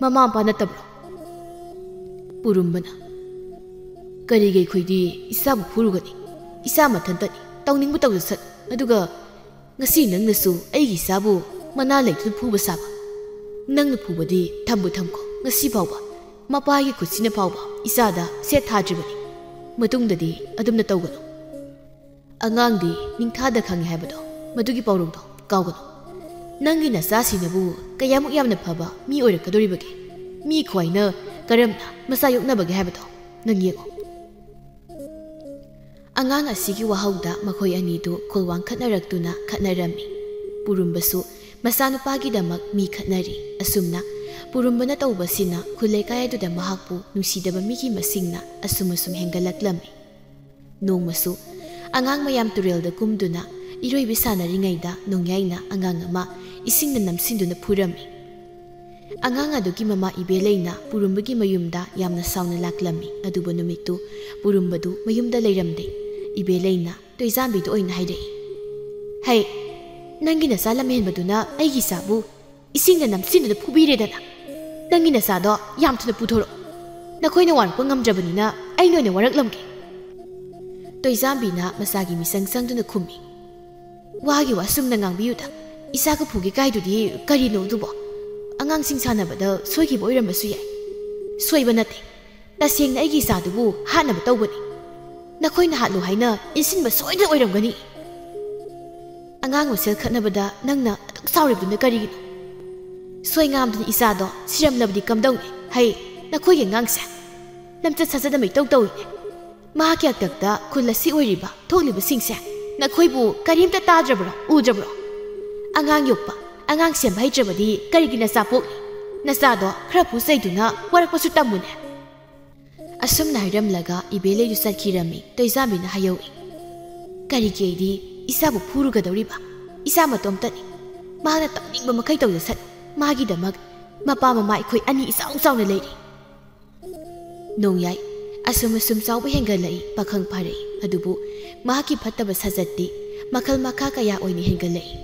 ꯃꯃꯥ ꯃꯄꯥ ꯅꯠꯇꯕ꯭ꯔꯣ?" ꯄꯨꯔꯨꯝꯕꯅ, "ꯀꯔꯤꯒꯤ ꯑꯩꯈꯣꯏꯗꯤ ꯏꯆꯥꯕꯨ ꯐꯨꯔꯨꯒꯅꯤ? ꯏꯆꯥ ꯃꯊꯟꯇꯅꯤ, ꯇꯧꯅꯤꯡꯕ ꯇꯧꯖꯁꯅꯨ꯫ ꯑꯗꯨꯒ ꯉꯁꯤ ꯅꯪꯅꯁꯨ ꯑꯩꯒꯤ ꯏꯆꯥꯕꯨ ꯃꯅꯥ ꯂꯩꯇꯨꯅ ꯐꯨꯕ ꯁꯥꯕ? ꯅꯪꯅ ꯐꯨꯕꯗꯤ ꯊꯝꯕꯨ ꯊꯝꯈꯣ, ꯉꯁꯤ ꯐꯥꯎꯕ ꯃꯄꯥꯒꯤ ꯈꯨꯠꯁꯤꯅ ꯐꯥꯎꯕ ꯏꯆꯥꯗ ꯁꯦꯠ ꯊꯥꯗ꯭ꯔꯤꯕꯅꯤ꯫ ꯃꯇꯨꯡꯗꯗꯤ ꯑꯗꯨꯝꯅ ꯇꯧꯒꯅꯨ꯫ ꯑꯉꯥꯡꯗꯤ ꯅꯤꯡꯊꯥꯗ ꯈꯪꯉꯤ ꯍꯥꯏꯕꯗꯣ, ꯃꯗꯨꯒꯤ ꯄꯥꯎꯔꯧꯗꯣ ꯀꯥꯎꯒꯅꯨ꯫ ꯅꯪꯒꯤ ꯅꯆꯥꯁꯤꯡꯅꯕꯨ ꯀꯌꯥꯃꯨꯛ ꯌꯥꯝꯅ ꯐꯕ ꯃꯤ ꯑꯣꯏꯔꯛꯀꯗꯧꯔꯤꯕꯒꯦ? ꯃꯤ ꯈ꯭ꯋꯥꯏꯅ ꯀꯔꯝꯅ ꯃꯆꯥ ꯌꯣꯛꯅꯕꯒꯦ ꯍꯥꯏꯕꯗꯣ ꯅꯪ ꯌꯦꯡꯉꯨ꯫" ꯑꯉꯥꯡ ꯑꯁꯤꯒꯤ ꯋꯥꯍꯧꯗ ꯃꯈꯣꯏ ꯑꯅꯤꯗꯨ ꯈꯣꯜ ꯋꯥꯡꯈꯠꯅꯔꯛꯇꯨꯅ ꯈꯠꯅꯔꯝꯃꯤ꯫ ꯄꯨꯔꯨꯝꯕꯁꯨ ꯃꯆꯥꯅꯨꯄꯥꯒꯤꯗꯃꯛ ꯃꯤ ꯈꯠꯅꯔꯤ꯫ ꯑꯁꯨꯝꯅ ꯄꯨꯔꯨꯝꯕꯅ ꯇꯧꯕꯁꯤꯅ ꯈꯨꯜ ꯂꯩꯀꯥꯏ ꯑꯗꯨꯗ ꯃꯍꯥꯛꯄꯨ ꯅꯨꯡꯁꯤꯗꯕ ꯃꯤꯒꯤ ꯃꯁꯤꯡꯅ ꯑꯁꯨꯝ ꯑꯁꯨꯝ ꯍꯦꯟꯒꯠꯂꯛꯂꯝꯃꯤ꯫ ꯅꯣꯡꯃꯁꯨ ꯑꯉꯥꯡ ꯃꯌꯥꯝ ꯇꯨꯔꯦꯜꯗ ꯀꯨꯝꯗꯨꯅ ꯏꯔꯣꯏꯕꯤ ꯁꯥꯟꯅꯔꯤꯉꯩꯗ ꯅꯣꯡꯌꯥꯏꯅ ꯑꯉꯥꯡ ꯑꯃ ꯏꯁꯤꯡꯅ ꯅꯝꯁꯤꯟꯗꯨꯅ ꯐꯨꯔꯝꯃꯤ꯫ ꯑꯉꯥꯡ ꯑꯗꯨꯒꯤ ꯃꯃꯥ ꯏꯕꯦꯂꯩꯅ ꯄꯨꯔꯨꯝꯕꯒꯤ ꯃꯌꯨꯝꯗ ꯌꯥꯝꯅ ꯁꯥꯎꯅ ꯂꯥꯛꯂꯝꯃꯤ꯫ ꯑꯗꯨꯕꯨ ꯅꯨꯃꯤꯠꯇꯨ ꯄꯨꯔꯨꯝꯕꯗꯨ ꯃꯌꯨꯝꯗ ꯂꯩꯔꯝꯗꯦ꯫ ꯏꯕꯦꯂꯩꯅ ꯇꯣꯏꯖꯥꯝꯕꯤꯗ ꯑꯣꯏꯅ ꯍꯥꯏꯔꯛꯏ, "ꯍꯩ, ꯅꯪꯒꯤ ꯅꯆꯥ ꯂꯝꯍꯦꯟꯕꯗꯨꯅ ꯑꯩꯒꯤ ꯏꯆꯥꯕꯨ ꯏꯁꯤꯡꯗ ꯅꯝꯁꯤꯟꯗꯨꯅ ꯐꯨꯕꯤꯔꯦꯗꯅ꯫ ꯅꯪꯒꯤ ꯅꯆꯥꯗꯣ ꯌꯥꯝ ꯊꯨꯅ ꯄꯨꯊꯣꯔꯛꯑꯣ꯫ ꯅꯈꯣꯏꯅ ꯋꯥꯔꯛꯄ ꯉꯝꯗ꯭ꯔꯕꯅꯤꯅ ꯑꯩꯅ ꯑꯣꯏꯅ ꯋꯥꯔꯛꯂꯝꯒꯦ꯫" ꯇꯣꯏꯖꯥꯝꯕꯤꯅ ꯃꯆꯥꯒꯤ ꯃꯤꯆꯪ ꯆꯪꯗꯨꯅ ꯈꯨꯝꯃꯤ, "ꯋꯥꯒꯤ ꯋꯥ ꯁꯨꯝꯅ ꯉꯥꯡꯕꯤꯌꯨꯗ꯫ ꯏꯆꯥꯒ ꯐꯨꯒꯦ ꯀꯥꯏꯗꯨꯗꯤ ꯀꯔꯤꯅꯣ ꯑꯗꯨꯕꯣ? ꯑꯉꯥꯡꯁꯤꯡ ꯁꯥꯟꯅꯕꯗ ꯁꯣꯏꯈꯤꯕ ꯑꯣꯏꯔꯝꯕꯁꯨ ꯌꯥꯏ꯫" "ꯁꯣꯏꯕ ꯅꯠꯇꯦ꯫ ꯇꯁꯦꯡꯅ ꯑꯩꯒꯤ ꯏꯆꯥꯗꯨꯕꯨ ꯍꯥꯠꯅꯕ ꯇꯧꯕꯅꯤ꯫ ꯅꯈꯣꯏꯅ ꯍꯥꯠꯂꯨ ꯍꯥꯏꯅ ꯏꯟꯁꯤꯟꯕ ꯁꯣꯏꯗꯅ ꯑꯣꯏꯔꯝꯒꯅꯤ꯫" "ꯑꯉꯥꯡ ꯃꯁꯦꯜ ꯈꯠꯅꯕꯗ ꯅꯪꯅ ꯑꯗꯨꯛ ꯁꯥꯎꯔꯤꯕꯗꯨꯅ ꯀꯔꯤꯒꯤꯅꯣ? ꯁꯣꯏ ꯉꯥꯝꯗꯅ ꯏꯆꯥꯗꯣ ꯁꯤꯔꯝꯂꯕꯗꯤ ꯀꯝꯗꯧꯅꯤ? ꯍꯩ, ꯅꯈꯣꯏꯒꯤ ꯑꯉꯥꯡꯁꯦ ꯂꯝꯆꯠ ꯁꯥꯖꯠ ꯑꯃ ꯏꯇꯧ ꯇꯧꯏꯅꯦ꯫ ꯃꯍꯥꯛꯀꯤ ꯍꯥꯛꯇꯛꯇ ꯈꯨꯜ ꯑꯁꯤ ꯑꯣꯏꯔꯤꯕ ꯊꯣꯛꯂꯤꯕꯁꯤꯡꯁꯦ ꯅꯈꯣꯏꯕꯨ ꯀꯔꯤꯝꯇ ꯇꯥꯗ꯭ꯔꯕ꯭ꯔꯣ, ꯎꯗ꯭ꯔꯕ꯭ꯔꯣ? ꯑꯉꯥꯡ ꯌꯣꯛꯄ, ꯑꯉꯥꯡ ꯁꯦꯝꯕ ꯍꯩꯇ꯭ꯔꯕꯗꯤ ꯀꯔꯤꯒꯤ ꯅꯆꯥ ꯄꯣꯛꯂꯤ? ꯅꯆꯥꯗꯣ ꯈꯔ ꯐꯨ ꯆꯩꯗꯨꯅ ꯋꯥꯔꯛꯄꯁꯨ ꯇꯝꯃꯨꯅꯦ꯫" ꯑꯁꯨꯝꯅ ꯍꯥꯏꯔꯝꯂꯒ ꯏꯕꯦꯂꯩꯗꯨ ꯆꯠꯈꯤꯔꯝꯃꯤ꯫ ꯇꯣꯏꯖꯥꯝꯕꯤꯅ ꯍꯥꯏꯍꯧꯏ, "ꯀꯔꯤꯒꯤ ꯑꯩꯗꯤ ꯏꯆꯥꯕꯨ ꯐꯨꯔꯨꯒꯗꯧꯔꯤꯕ? ꯏꯆꯥ ꯃꯇꯣꯝꯇꯅꯤ꯫ ꯃꯍꯥꯛꯅ ꯇꯧꯅꯤꯡꯕ ꯃꯈꯩ ꯇꯧꯖꯁꯅꯨ꯫ ꯃꯥꯒꯤꯗꯃꯛ ꯃꯄꯥ ꯃꯃꯥ ꯑꯩꯈꯣꯏ ꯑꯅꯤ ꯏꯆꯥꯎ ꯆꯥꯎꯅ ꯂꯩꯔꯤ꯫" ꯅꯣꯡꯌꯥꯏ ꯑꯁꯨꯝ ꯑꯁꯨꯝ ꯆꯥꯎꯕ ꯍꯦꯟꯒꯠꯂꯛꯏ, ꯄꯥꯈꯪ ꯐꯥꯔꯛꯏ꯫ ꯑꯗꯨꯕꯨ ꯃꯍꯥꯛꯀꯤ ꯐꯠꯇꯕ ꯁꯥꯖꯠꯇꯤ ꯃꯈꯜ ꯃꯈꯥ ꯀꯌꯥ ꯑꯣꯏꯅ ꯍꯦꯟꯒꯠꯂꯛꯏ꯫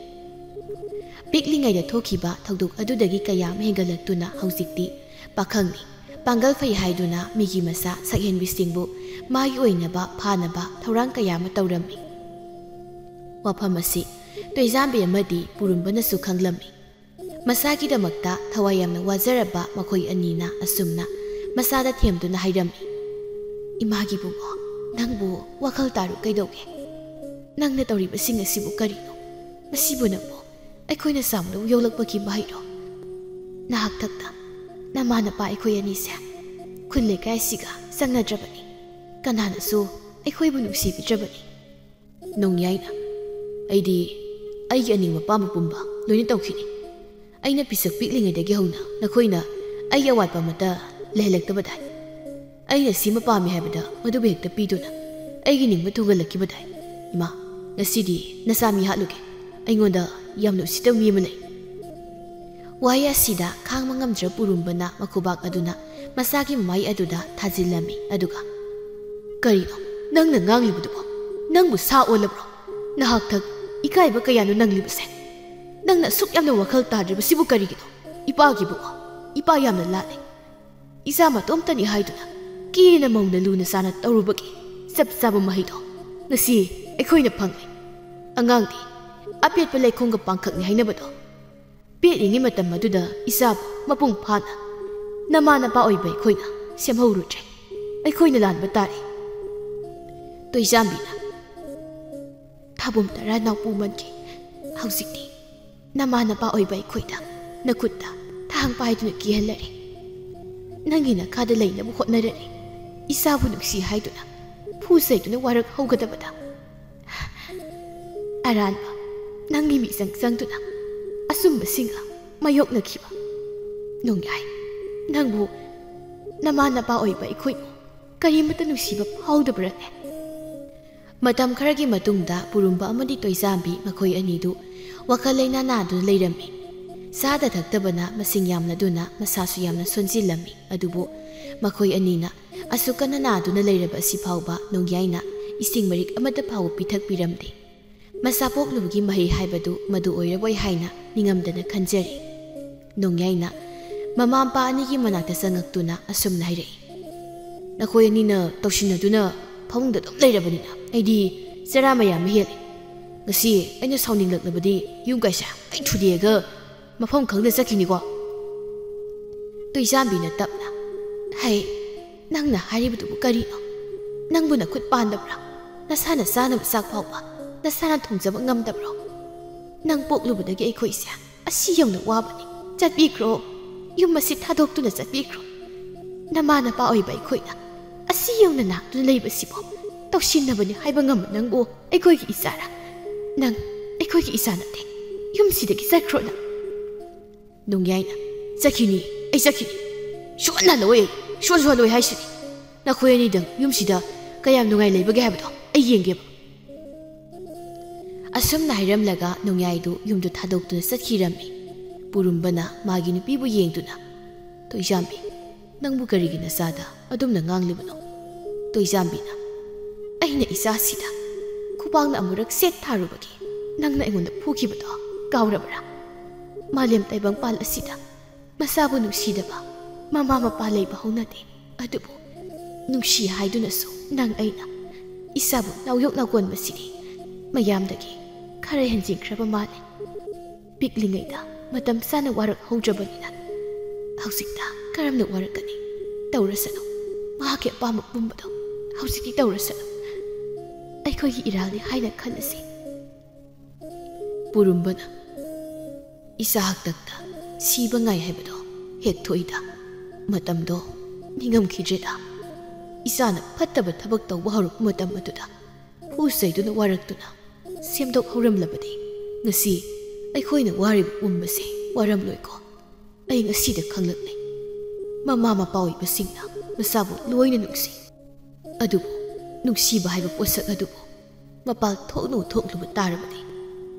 ꯄꯤꯛꯂꯤꯉꯩꯗ ꯊꯣꯛꯈꯤꯕ ꯊꯧꯗꯣꯛ ꯑꯗꯨꯗꯒꯤ ꯀꯌꯥ ꯑꯃ ꯍꯦꯟꯒꯠꯂꯛꯇꯨꯅ ꯍꯧꯖꯤꯛꯇꯤ ꯄꯥꯈꯪꯅꯤ, ꯄꯥꯡꯒꯜ ꯐꯩ ꯍꯥꯏꯗꯨꯅ ꯃꯤꯒꯤ ꯃꯆꯥ ꯁꯛꯍꯦꯟꯕꯤꯁꯤꯡꯕꯨ ꯃꯥꯒꯤ ꯑꯣꯏꯅꯕ ꯐꯥꯅꯕ ꯊꯧꯔꯥꯡ ꯀꯌꯥ ꯑꯃ ꯇꯧꯔꯝꯃꯤ꯫ ꯋꯥꯐꯝ ꯑꯁꯤ ꯇꯣꯏꯖꯥꯝꯕꯤ ꯑꯃꯗꯤ ꯄꯨꯔꯨꯝꯕꯅꯁꯨ ꯈꯪꯂꯝꯃꯤ꯫ ꯃꯁꯥꯒꯤꯗꯃꯛꯇ ꯊꯋꯥꯏ ꯌꯥꯝꯅ ꯋꯥꯖꯔꯕ ꯃꯈꯣꯏ ꯑꯅꯤꯅ ꯑꯁꯨꯝꯅ ꯃꯆꯥꯗ ꯊꯦꯝꯗꯨꯅ ꯍꯥꯏꯔꯝꯃꯤ, "ꯏꯃꯥꯒꯤ ꯕꯨꯡꯉꯣ, ꯅꯪꯕꯨ ꯋꯥꯈꯜ ꯇꯥꯔꯨ ꯀꯩꯗꯧꯒꯦ? ꯅꯪꯅ ꯇꯧꯔꯤꯕꯁꯤꯡ ꯑꯁꯤꯕꯨ ꯀꯔꯤꯅꯣ? ꯃꯁꯤꯕꯨ ꯅꯪꯕꯨ ꯑꯩꯈꯣꯏꯅ ꯆꯥꯎꯅꯕ ꯌꯣꯛꯂꯛꯄꯒꯤ ꯃꯍꯩꯔꯣ? ꯅꯍꯥꯛꯊꯛꯇ ꯅꯃꯥ ꯅꯄꯥ ꯑꯩꯈꯣꯏ ꯑꯅꯤꯁꯦ ꯈꯨꯜ ꯂꯩꯀꯥꯏꯁꯤꯒ ꯆꯪꯅꯗ꯭ꯔꯕꯅꯤ꯫ ꯀꯅꯥꯅꯁꯨ ꯑꯩꯈꯣꯏꯕꯨ ꯅꯨꯡꯁꯤꯕꯤꯗ꯭ꯔꯕꯅꯤ꯫" ꯅꯣꯡꯌꯥꯏꯅ, "ꯑꯩꯗꯤ ꯑꯩꯒꯤ ꯑꯅꯤꯡꯕ ꯑꯄꯥꯝꯕ ꯄꯨꯝꯕ ꯂꯣꯏꯅ ꯇꯧꯈꯤꯅꯤ꯫ ꯑꯩꯅ ꯄꯤꯁꯛ ꯄꯤꯛꯂꯤꯉꯩꯗꯒꯤ ꯍꯧꯅ ꯅꯈꯣꯏꯅ ꯑꯩꯒꯤ ꯑꯋꯥꯠꯄ ꯑꯃꯠꯇ ꯂꯩꯍꯜꯂꯛꯇꯕꯗꯥꯏ꯫ ꯑꯩꯅ ꯁꯤꯃ ꯄꯥꯝꯃꯤ ꯍꯥꯏꯕꯗ ꯃꯗꯨꯕꯨ ꯍꯦꯛꯇ ꯄꯤꯗꯨꯅ ꯑꯩꯒꯤ ꯅꯤꯡꯕ ꯊꯨꯡꯍꯜꯂꯛꯈꯤꯕꯗꯥꯏ꯫ ꯏꯃꯥ, ꯉꯁꯤꯗꯤ ꯅꯆꯥ ꯃꯤ ꯍꯥꯠꯂꯨꯒꯦ꯫ ꯑꯩꯉꯣꯟꯗ ꯌꯥꯝꯅ ꯎꯁꯤꯠꯇꯕ ꯃꯤ ꯑꯃ ꯂꯩ꯫" ꯋꯥꯍꯩ ꯑꯁꯤꯗ ꯈꯥꯡꯕ ꯉꯝꯗ꯭ꯔ ꯄꯨꯔꯨꯝꯕꯅ ꯃꯈꯨꯕꯥꯛ ꯑꯗꯨꯅ ꯃꯆꯥꯒꯤ ꯃꯃꯥꯏ ꯑꯗꯨꯗ ꯊꯥꯖꯤꯜꯂꯝꯃꯤ꯫ ꯑꯗꯨꯒ, "ꯀꯔꯤꯅꯣ ꯅꯪꯅ ꯉꯥꯡꯂꯤꯕꯗꯨꯕꯣ? ꯅꯪꯕꯨ ꯁꯥ ꯑꯣꯜꯂꯕ꯭ꯔꯣ? ꯅꯍꯥꯛꯊꯛ ꯏꯀꯥꯏꯕ ꯀꯌꯥꯅꯣ ꯅꯪꯂꯤꯕꯁꯦ? ꯅꯪꯅ ꯑꯁꯨꯛ ꯌꯥꯝꯅ ꯋꯥꯈꯜ ꯇꯥꯗ꯭ꯔꯤꯕꯁꯤꯕꯨ ꯀꯔꯤꯒꯤꯅꯣ? ꯏꯄꯥꯒꯤꯕꯨ, ꯏꯄꯥ ꯌꯥꯝꯅ ꯂꯥꯜꯂꯦ꯫ ꯏꯆꯥ ꯃꯇꯣꯝꯇꯅꯤ ꯍꯥꯏꯗꯨꯅ ꯀꯦꯅ ꯃꯧꯅ ꯂꯨꯅ ꯆꯥꯅ ꯇꯧꯔꯨꯕꯒꯤ ꯆꯞ ꯆꯥꯕ ꯃꯍꯩꯗꯣ ꯉꯁꯤ ꯑꯩꯈꯣꯏꯅ ꯐꯪꯂꯦ꯫ ꯑꯉꯥꯡꯗꯤ ꯑꯄꯦꯠꯄ ꯂꯩꯈꯣꯝꯒ ꯄꯥꯡꯈꯛꯅꯤ ꯍꯥꯏꯅꯕꯗꯣ꯫ ꯄꯦꯠꯂꯤꯉꯩ ꯃꯇꯝ ꯑꯗꯨꯗ ꯏꯆꯥꯕꯨ ꯃꯄꯨꯡ ꯐꯥꯅ ꯅꯃꯥ ꯅꯄꯥ ꯑꯣꯏꯕ ꯑꯩꯈꯣꯏꯅ ꯁꯦꯝꯍꯧꯔꯨꯗ꯭ꯔꯦ꯫ ꯑꯩꯈꯣꯏꯅ ꯂꯥꯟꯕ ꯇꯥꯔꯦ꯫" ꯇꯣꯏꯖꯥꯝꯕꯤꯅ, "ꯊꯥꯕꯨꯝ ꯇꯔꯥ ꯅꯥꯎꯄꯨ ꯃꯟꯒꯤ, ꯍꯧꯖꯤꯛꯇꯤ ꯅꯃꯥ ꯅꯄꯥ ꯑꯣꯏꯕ ꯑꯩꯈꯣꯏꯗ ꯅꯈꯨꯠꯇ ꯊꯥꯡ ꯄꯥꯏꯗꯨꯅ ꯀꯤꯍꯜꯂꯔꯦ꯫ ꯅꯪꯒꯤ ꯅꯈꯥꯗ ꯂꯩꯅꯕ ꯍꯣꯠꯅꯔꯔꯦ꯫ ꯏꯆꯥꯕꯨ ꯅꯨꯡꯁꯤ ꯍꯥꯏꯗꯨꯅ ꯐꯨ ꯆꯩꯗꯨꯅ ꯋꯥꯔꯛ ꯍꯧꯒꯗꯕꯗ ꯑꯔꯥꯟꯕ ꯅꯪꯒꯤ ꯃꯤꯆꯪ ꯆꯪꯗꯨꯅ ꯑꯆꯨꯝꯕꯁꯤꯡꯒ ꯃꯥꯌꯣꯛꯅꯈꯤꯕ ꯅꯣꯡꯌꯥꯏ, ꯅꯪꯕꯨ ꯅꯃꯥ ꯅꯄꯥ ꯑꯣꯏꯕ ꯑꯩꯈꯣꯏꯕꯨ ꯀꯔꯤꯃꯠꯇ ꯅꯨꯡꯁꯤꯕ ꯐꯥꯎꯗꯕ꯭ꯔꯅꯦ?" ꯃꯇꯝ ꯈꯔꯒꯤ ꯃꯇꯨꯡꯗ ꯄꯨꯔꯨꯝꯕ ꯑꯃꯗꯤ ꯇꯣꯏꯖꯥꯝꯕꯤ ꯃꯈꯣꯏ ꯑꯅꯤꯗꯨ ꯋꯥꯈꯜ ꯂꯩꯅꯥ ꯅꯥꯗꯨꯅ ꯂꯩꯔꯝꯃꯤ꯫ ꯆꯥꯗ ꯊꯛꯇꯕꯅ ꯃꯁꯤꯡ ꯌꯥꯝꯂꯗꯨꯅ ꯃꯁꯥꯁꯨ ꯌꯥꯝꯅ ꯁꯣꯟꯖꯤꯜꯂꯝꯃꯤ꯫ ꯑꯗꯨꯕꯨ ꯃꯈꯣꯏ ꯑꯅꯤꯅ ꯑꯁꯨꯛ ꯀꯟꯅ ꯅꯥꯗꯨꯅ ꯂꯩꯔꯕ ꯑꯁꯤ ꯐꯥꯎꯕ ꯅꯣꯡꯌꯥꯏꯅ ꯏꯁꯤꯡ ꯃꯔꯤꯛ ꯑꯃꯠꯇ ꯐꯥꯎꯕ ꯄꯤꯊꯛꯄꯤꯔꯝꯗꯦ꯫ ꯃꯆꯥ ꯄꯣꯛꯂꯨꯕꯒꯤ ꯃꯍꯩ ꯍꯥꯏꯕꯗꯨ ꯃꯗꯨ ꯑꯣꯏꯔꯕꯣꯏ ꯍꯥꯏꯅ ꯅꯤꯡꯉꯝꯗꯅ ꯈꯟꯖꯔꯤ꯫ ꯅꯣꯡꯌꯥꯏꯅ ꯃꯃꯥ ꯃꯄꯥ ꯑꯅꯤꯒꯤ ꯃꯅꯥꯛꯇ ꯆꯪꯉꯛꯇꯨꯅ ꯑꯁꯨꯝꯅ ꯍꯥꯏꯔꯛꯏ, "ꯅꯈꯣꯏ ꯑꯅꯤꯅ ꯇꯧꯁꯤꯟꯅꯗꯨꯅ ꯐꯃꯨꯡꯗ ꯑꯗꯨꯝ ꯂꯩꯔꯕꯅꯤꯅ ꯑꯩꯗꯤ ꯆꯔꯥ ꯃꯌꯥꯝ ꯑꯃ ꯍꯦꯜꯂꯦ꯫ ꯉꯁꯤ ꯑꯩꯅ ꯁꯥꯎꯅꯤꯡꯂꯛꯂꯕꯗꯤ ꯌꯨꯝ ꯀꯩꯁꯥ ꯑꯩ ꯊꯨꯗꯦꯛꯑꯒ ꯃꯐꯝ ꯈꯪꯗ ꯆꯠꯈꯤꯅꯤꯀꯣ꯫" ꯇꯣꯏꯖꯥꯝꯕꯤꯅ ꯇꯞꯅ, "ꯍꯩ, ꯅꯪꯅ ꯍꯥꯏꯔꯤꯕꯗꯨꯕꯨ ꯀꯔꯤꯅꯣ? ꯅꯪꯕꯨ ꯅꯈꯨꯠ ꯄꯥꯟꯗꯕ꯭ꯔꯥ? ꯅꯁꯥꯅ ꯆꯥꯅꯕ ꯆꯥꯛ ꯐꯥꯎꯕ ꯅꯁꯥꯅ ꯊꯣꯡꯖꯕ ꯉꯝꯗꯕ꯭ꯔꯣ? ꯅꯪ ꯄꯣꯛꯂꯨꯕꯗꯒꯤ ꯑꯩꯈꯣꯏꯁꯦ ꯑꯁꯤ ꯌꯧꯅ ꯋꯥꯕꯅꯤ꯫ ꯆꯠꯄꯤꯈ꯭ꯔꯣ꯫ ꯌꯨꯝ ꯑꯁꯤ ꯊꯥꯗꯣꯛꯇꯨꯅ ꯆꯠꯄꯤꯈ꯭ꯔꯣ꯫ ꯅꯃꯥ ꯅꯄꯥ ꯑꯣꯏꯕ ꯑꯩꯈꯣꯏꯅ ꯑꯁꯤ ꯌꯧꯅ ꯅꯥꯛꯇꯨꯅ ꯂꯩꯕꯁꯤꯕꯨ ꯇꯧꯁꯤꯟꯅꯕꯅꯤ ꯍꯥꯏꯕ ꯉꯝꯕ ꯅꯪꯕꯨ ꯑꯩꯈꯣꯏꯒꯤ ꯏꯆꯥꯔꯥ? ꯅꯪ ꯑꯩꯈꯣꯏꯒꯤ ꯏꯆꯥ ꯅꯠꯇꯦ꯫ ꯌꯨꯝꯁꯤꯗꯒꯤ ꯆꯠꯈ꯭ꯔꯣ ꯅꯪ꯫" ꯅꯣꯡꯌꯥꯏꯅ, "ꯆꯠꯈꯤꯅꯤ, ꯑꯩ ꯆꯠꯈꯤꯅꯤ꯫ ꯁꯨꯍꯜꯂꯣꯏ ꯑꯩ, ꯁꯨꯍꯜꯂꯣꯏ ꯍꯥꯏꯁꯤꯅꯤ꯫ ꯅꯈꯣꯏ ꯑꯅꯤꯗꯪ ꯌꯨꯝꯁꯤꯗ ꯀꯌꯥꯝ ꯅꯨꯡꯉꯥꯏ ꯂꯩꯕꯒꯦ ꯍꯥꯏꯕꯗꯣ ꯑꯩ ꯌꯦꯡꯒꯦꯕ꯫" ꯑꯁꯨꯝꯅ ꯍꯥꯏꯔꯝꯂꯒ ꯅꯣꯡꯌꯥꯏꯗꯨ ꯌꯨꯝꯗꯨ ꯊꯥꯗꯣꯛꯇꯨꯅ ꯆꯠꯈꯤꯔꯝꯃꯤ꯫ ꯄꯨꯔꯨꯝꯕꯅ ꯃꯥꯒꯤ ꯅꯨꯄꯤꯕꯨ ꯌꯦꯡꯗꯨꯅ, "ꯇꯣꯏꯖꯥꯝꯕꯤ, ꯅꯪꯕꯨ ꯀꯔꯤꯒꯤ ꯅꯆꯥꯗ ꯑꯗꯨꯝꯅ ꯉꯥꯡꯂꯤꯕꯅꯣ?" ꯇꯣꯏꯖꯥꯝꯕꯤꯅ, "ꯑꯩꯅ ꯏꯆꯥꯁꯤꯗ ꯈꯨꯕꯥꯛꯅ ꯑꯃꯨꯔꯛ ꯁꯦꯠ ꯊꯥꯔꯨꯕꯒꯤ ꯅꯪꯅ ꯑꯩꯉꯣꯟꯗ ꯐꯨꯈꯤꯕꯗꯣ ꯀꯥꯎꯔꯕ꯭ꯔꯥ? ꯃꯥꯂꯦꯝ ꯇꯥꯏꯕꯪꯄꯥꯟ ꯑꯁꯤꯗ ꯃꯆꯥꯕꯨ ꯅꯨꯡꯁꯤꯗꯕ ꯃꯃꯥ ꯃꯄꯥ ꯂꯩꯕ ꯍꯧꯅꯗꯦ꯫ ꯑꯗꯨꯕꯨ ꯅꯨꯡꯁꯤ ꯍꯥꯏꯗꯨꯅꯁꯨ ꯅꯪ ꯑꯩꯅ ꯏꯆꯥꯕꯨ ꯅꯥꯎꯌꯣꯛ ꯅꯥꯎꯀꯣꯟꯕꯁꯤꯗꯤ ꯃꯌꯥꯝꯗꯒꯤ ꯈꯔ ꯍꯦꯟꯖꯤꯟꯈ꯭ꯔꯕ ꯃꯥꯜꯂꯦ꯫ ꯄꯤꯛꯂꯤꯉꯩꯗ ꯃꯇꯝ ꯆꯥꯅ ꯋꯥꯔꯛꯍꯧꯗ꯭ꯔꯕꯅꯤꯅ ꯍꯧꯖꯤꯛꯇ ꯀꯔꯝꯅ ꯋꯥꯔꯛꯀꯅꯤ? ꯇꯧꯔꯁꯅꯨ, ꯃꯍꯥꯛꯀꯤ ꯑꯄꯥꯝꯕ ꯄꯨꯝꯕꯗꯣ ꯍꯧꯖꯤꯛꯇꯤ ꯇꯧꯔꯁꯅꯨ꯫ ꯑꯩꯈꯣꯏꯒꯤ ꯏꯔꯥꯜꯅꯤ ꯍꯥꯏꯅ ꯈꯜꯂꯁꯤ꯫" ꯄꯨꯔꯨꯝꯕꯅ, "ꯏꯆꯥ ꯍꯥꯛꯇꯛꯇ ꯁꯤꯕ ꯉꯥꯏ ꯍꯥꯏꯕꯗꯣ ꯍꯦꯛ ꯊꯣꯛꯏꯗ꯫ ꯃꯇꯝꯗꯣ ꯅꯤꯡꯉꯝꯈꯤꯗ꯭ꯔꯦꯗ꯫ ꯏꯆꯥꯅ ꯐꯠꯇꯕ ꯊꯕꯛ ꯇꯧꯕ ꯍꯧꯔꯛꯄ ꯃꯇꯝ ꯑꯗꯨꯗ ꯐꯨ ꯆꯩꯗꯨꯅ ꯋꯥꯔꯛꯇꯨꯅ ꯁꯦꯝꯗꯣꯛꯍꯧꯔꯝꯂꯕꯗꯤ ꯉꯁꯤ ꯑꯩꯈꯣꯏꯅ ꯋꯥꯔꯤꯕ ꯄꯨꯝꯕꯁꯦ ꯋꯥꯔꯝꯂꯣꯏꯀꯣ꯫ ꯑꯩ ꯉꯁꯤꯗ ꯈꯪꯂꯛꯂꯦ꯫ ꯃꯃꯥ ꯃꯄꯥ ꯑꯣꯏꯕꯁꯤꯡꯅ ꯃꯆꯥꯕꯨ ꯂꯣꯏꯅ ꯅꯨꯡꯁꯤ꯫ ꯑꯗꯨꯕꯨ ꯅꯨꯡꯁꯤꯕ ꯍꯥꯏꯕ ꯄꯣꯠꯁꯛ ꯑꯗꯨꯕꯨ ꯃꯄꯥꯜ ꯊꯣꯛꯅ ꯊꯣꯛꯂꯨꯕ ꯇꯥꯔꯕꯗꯤ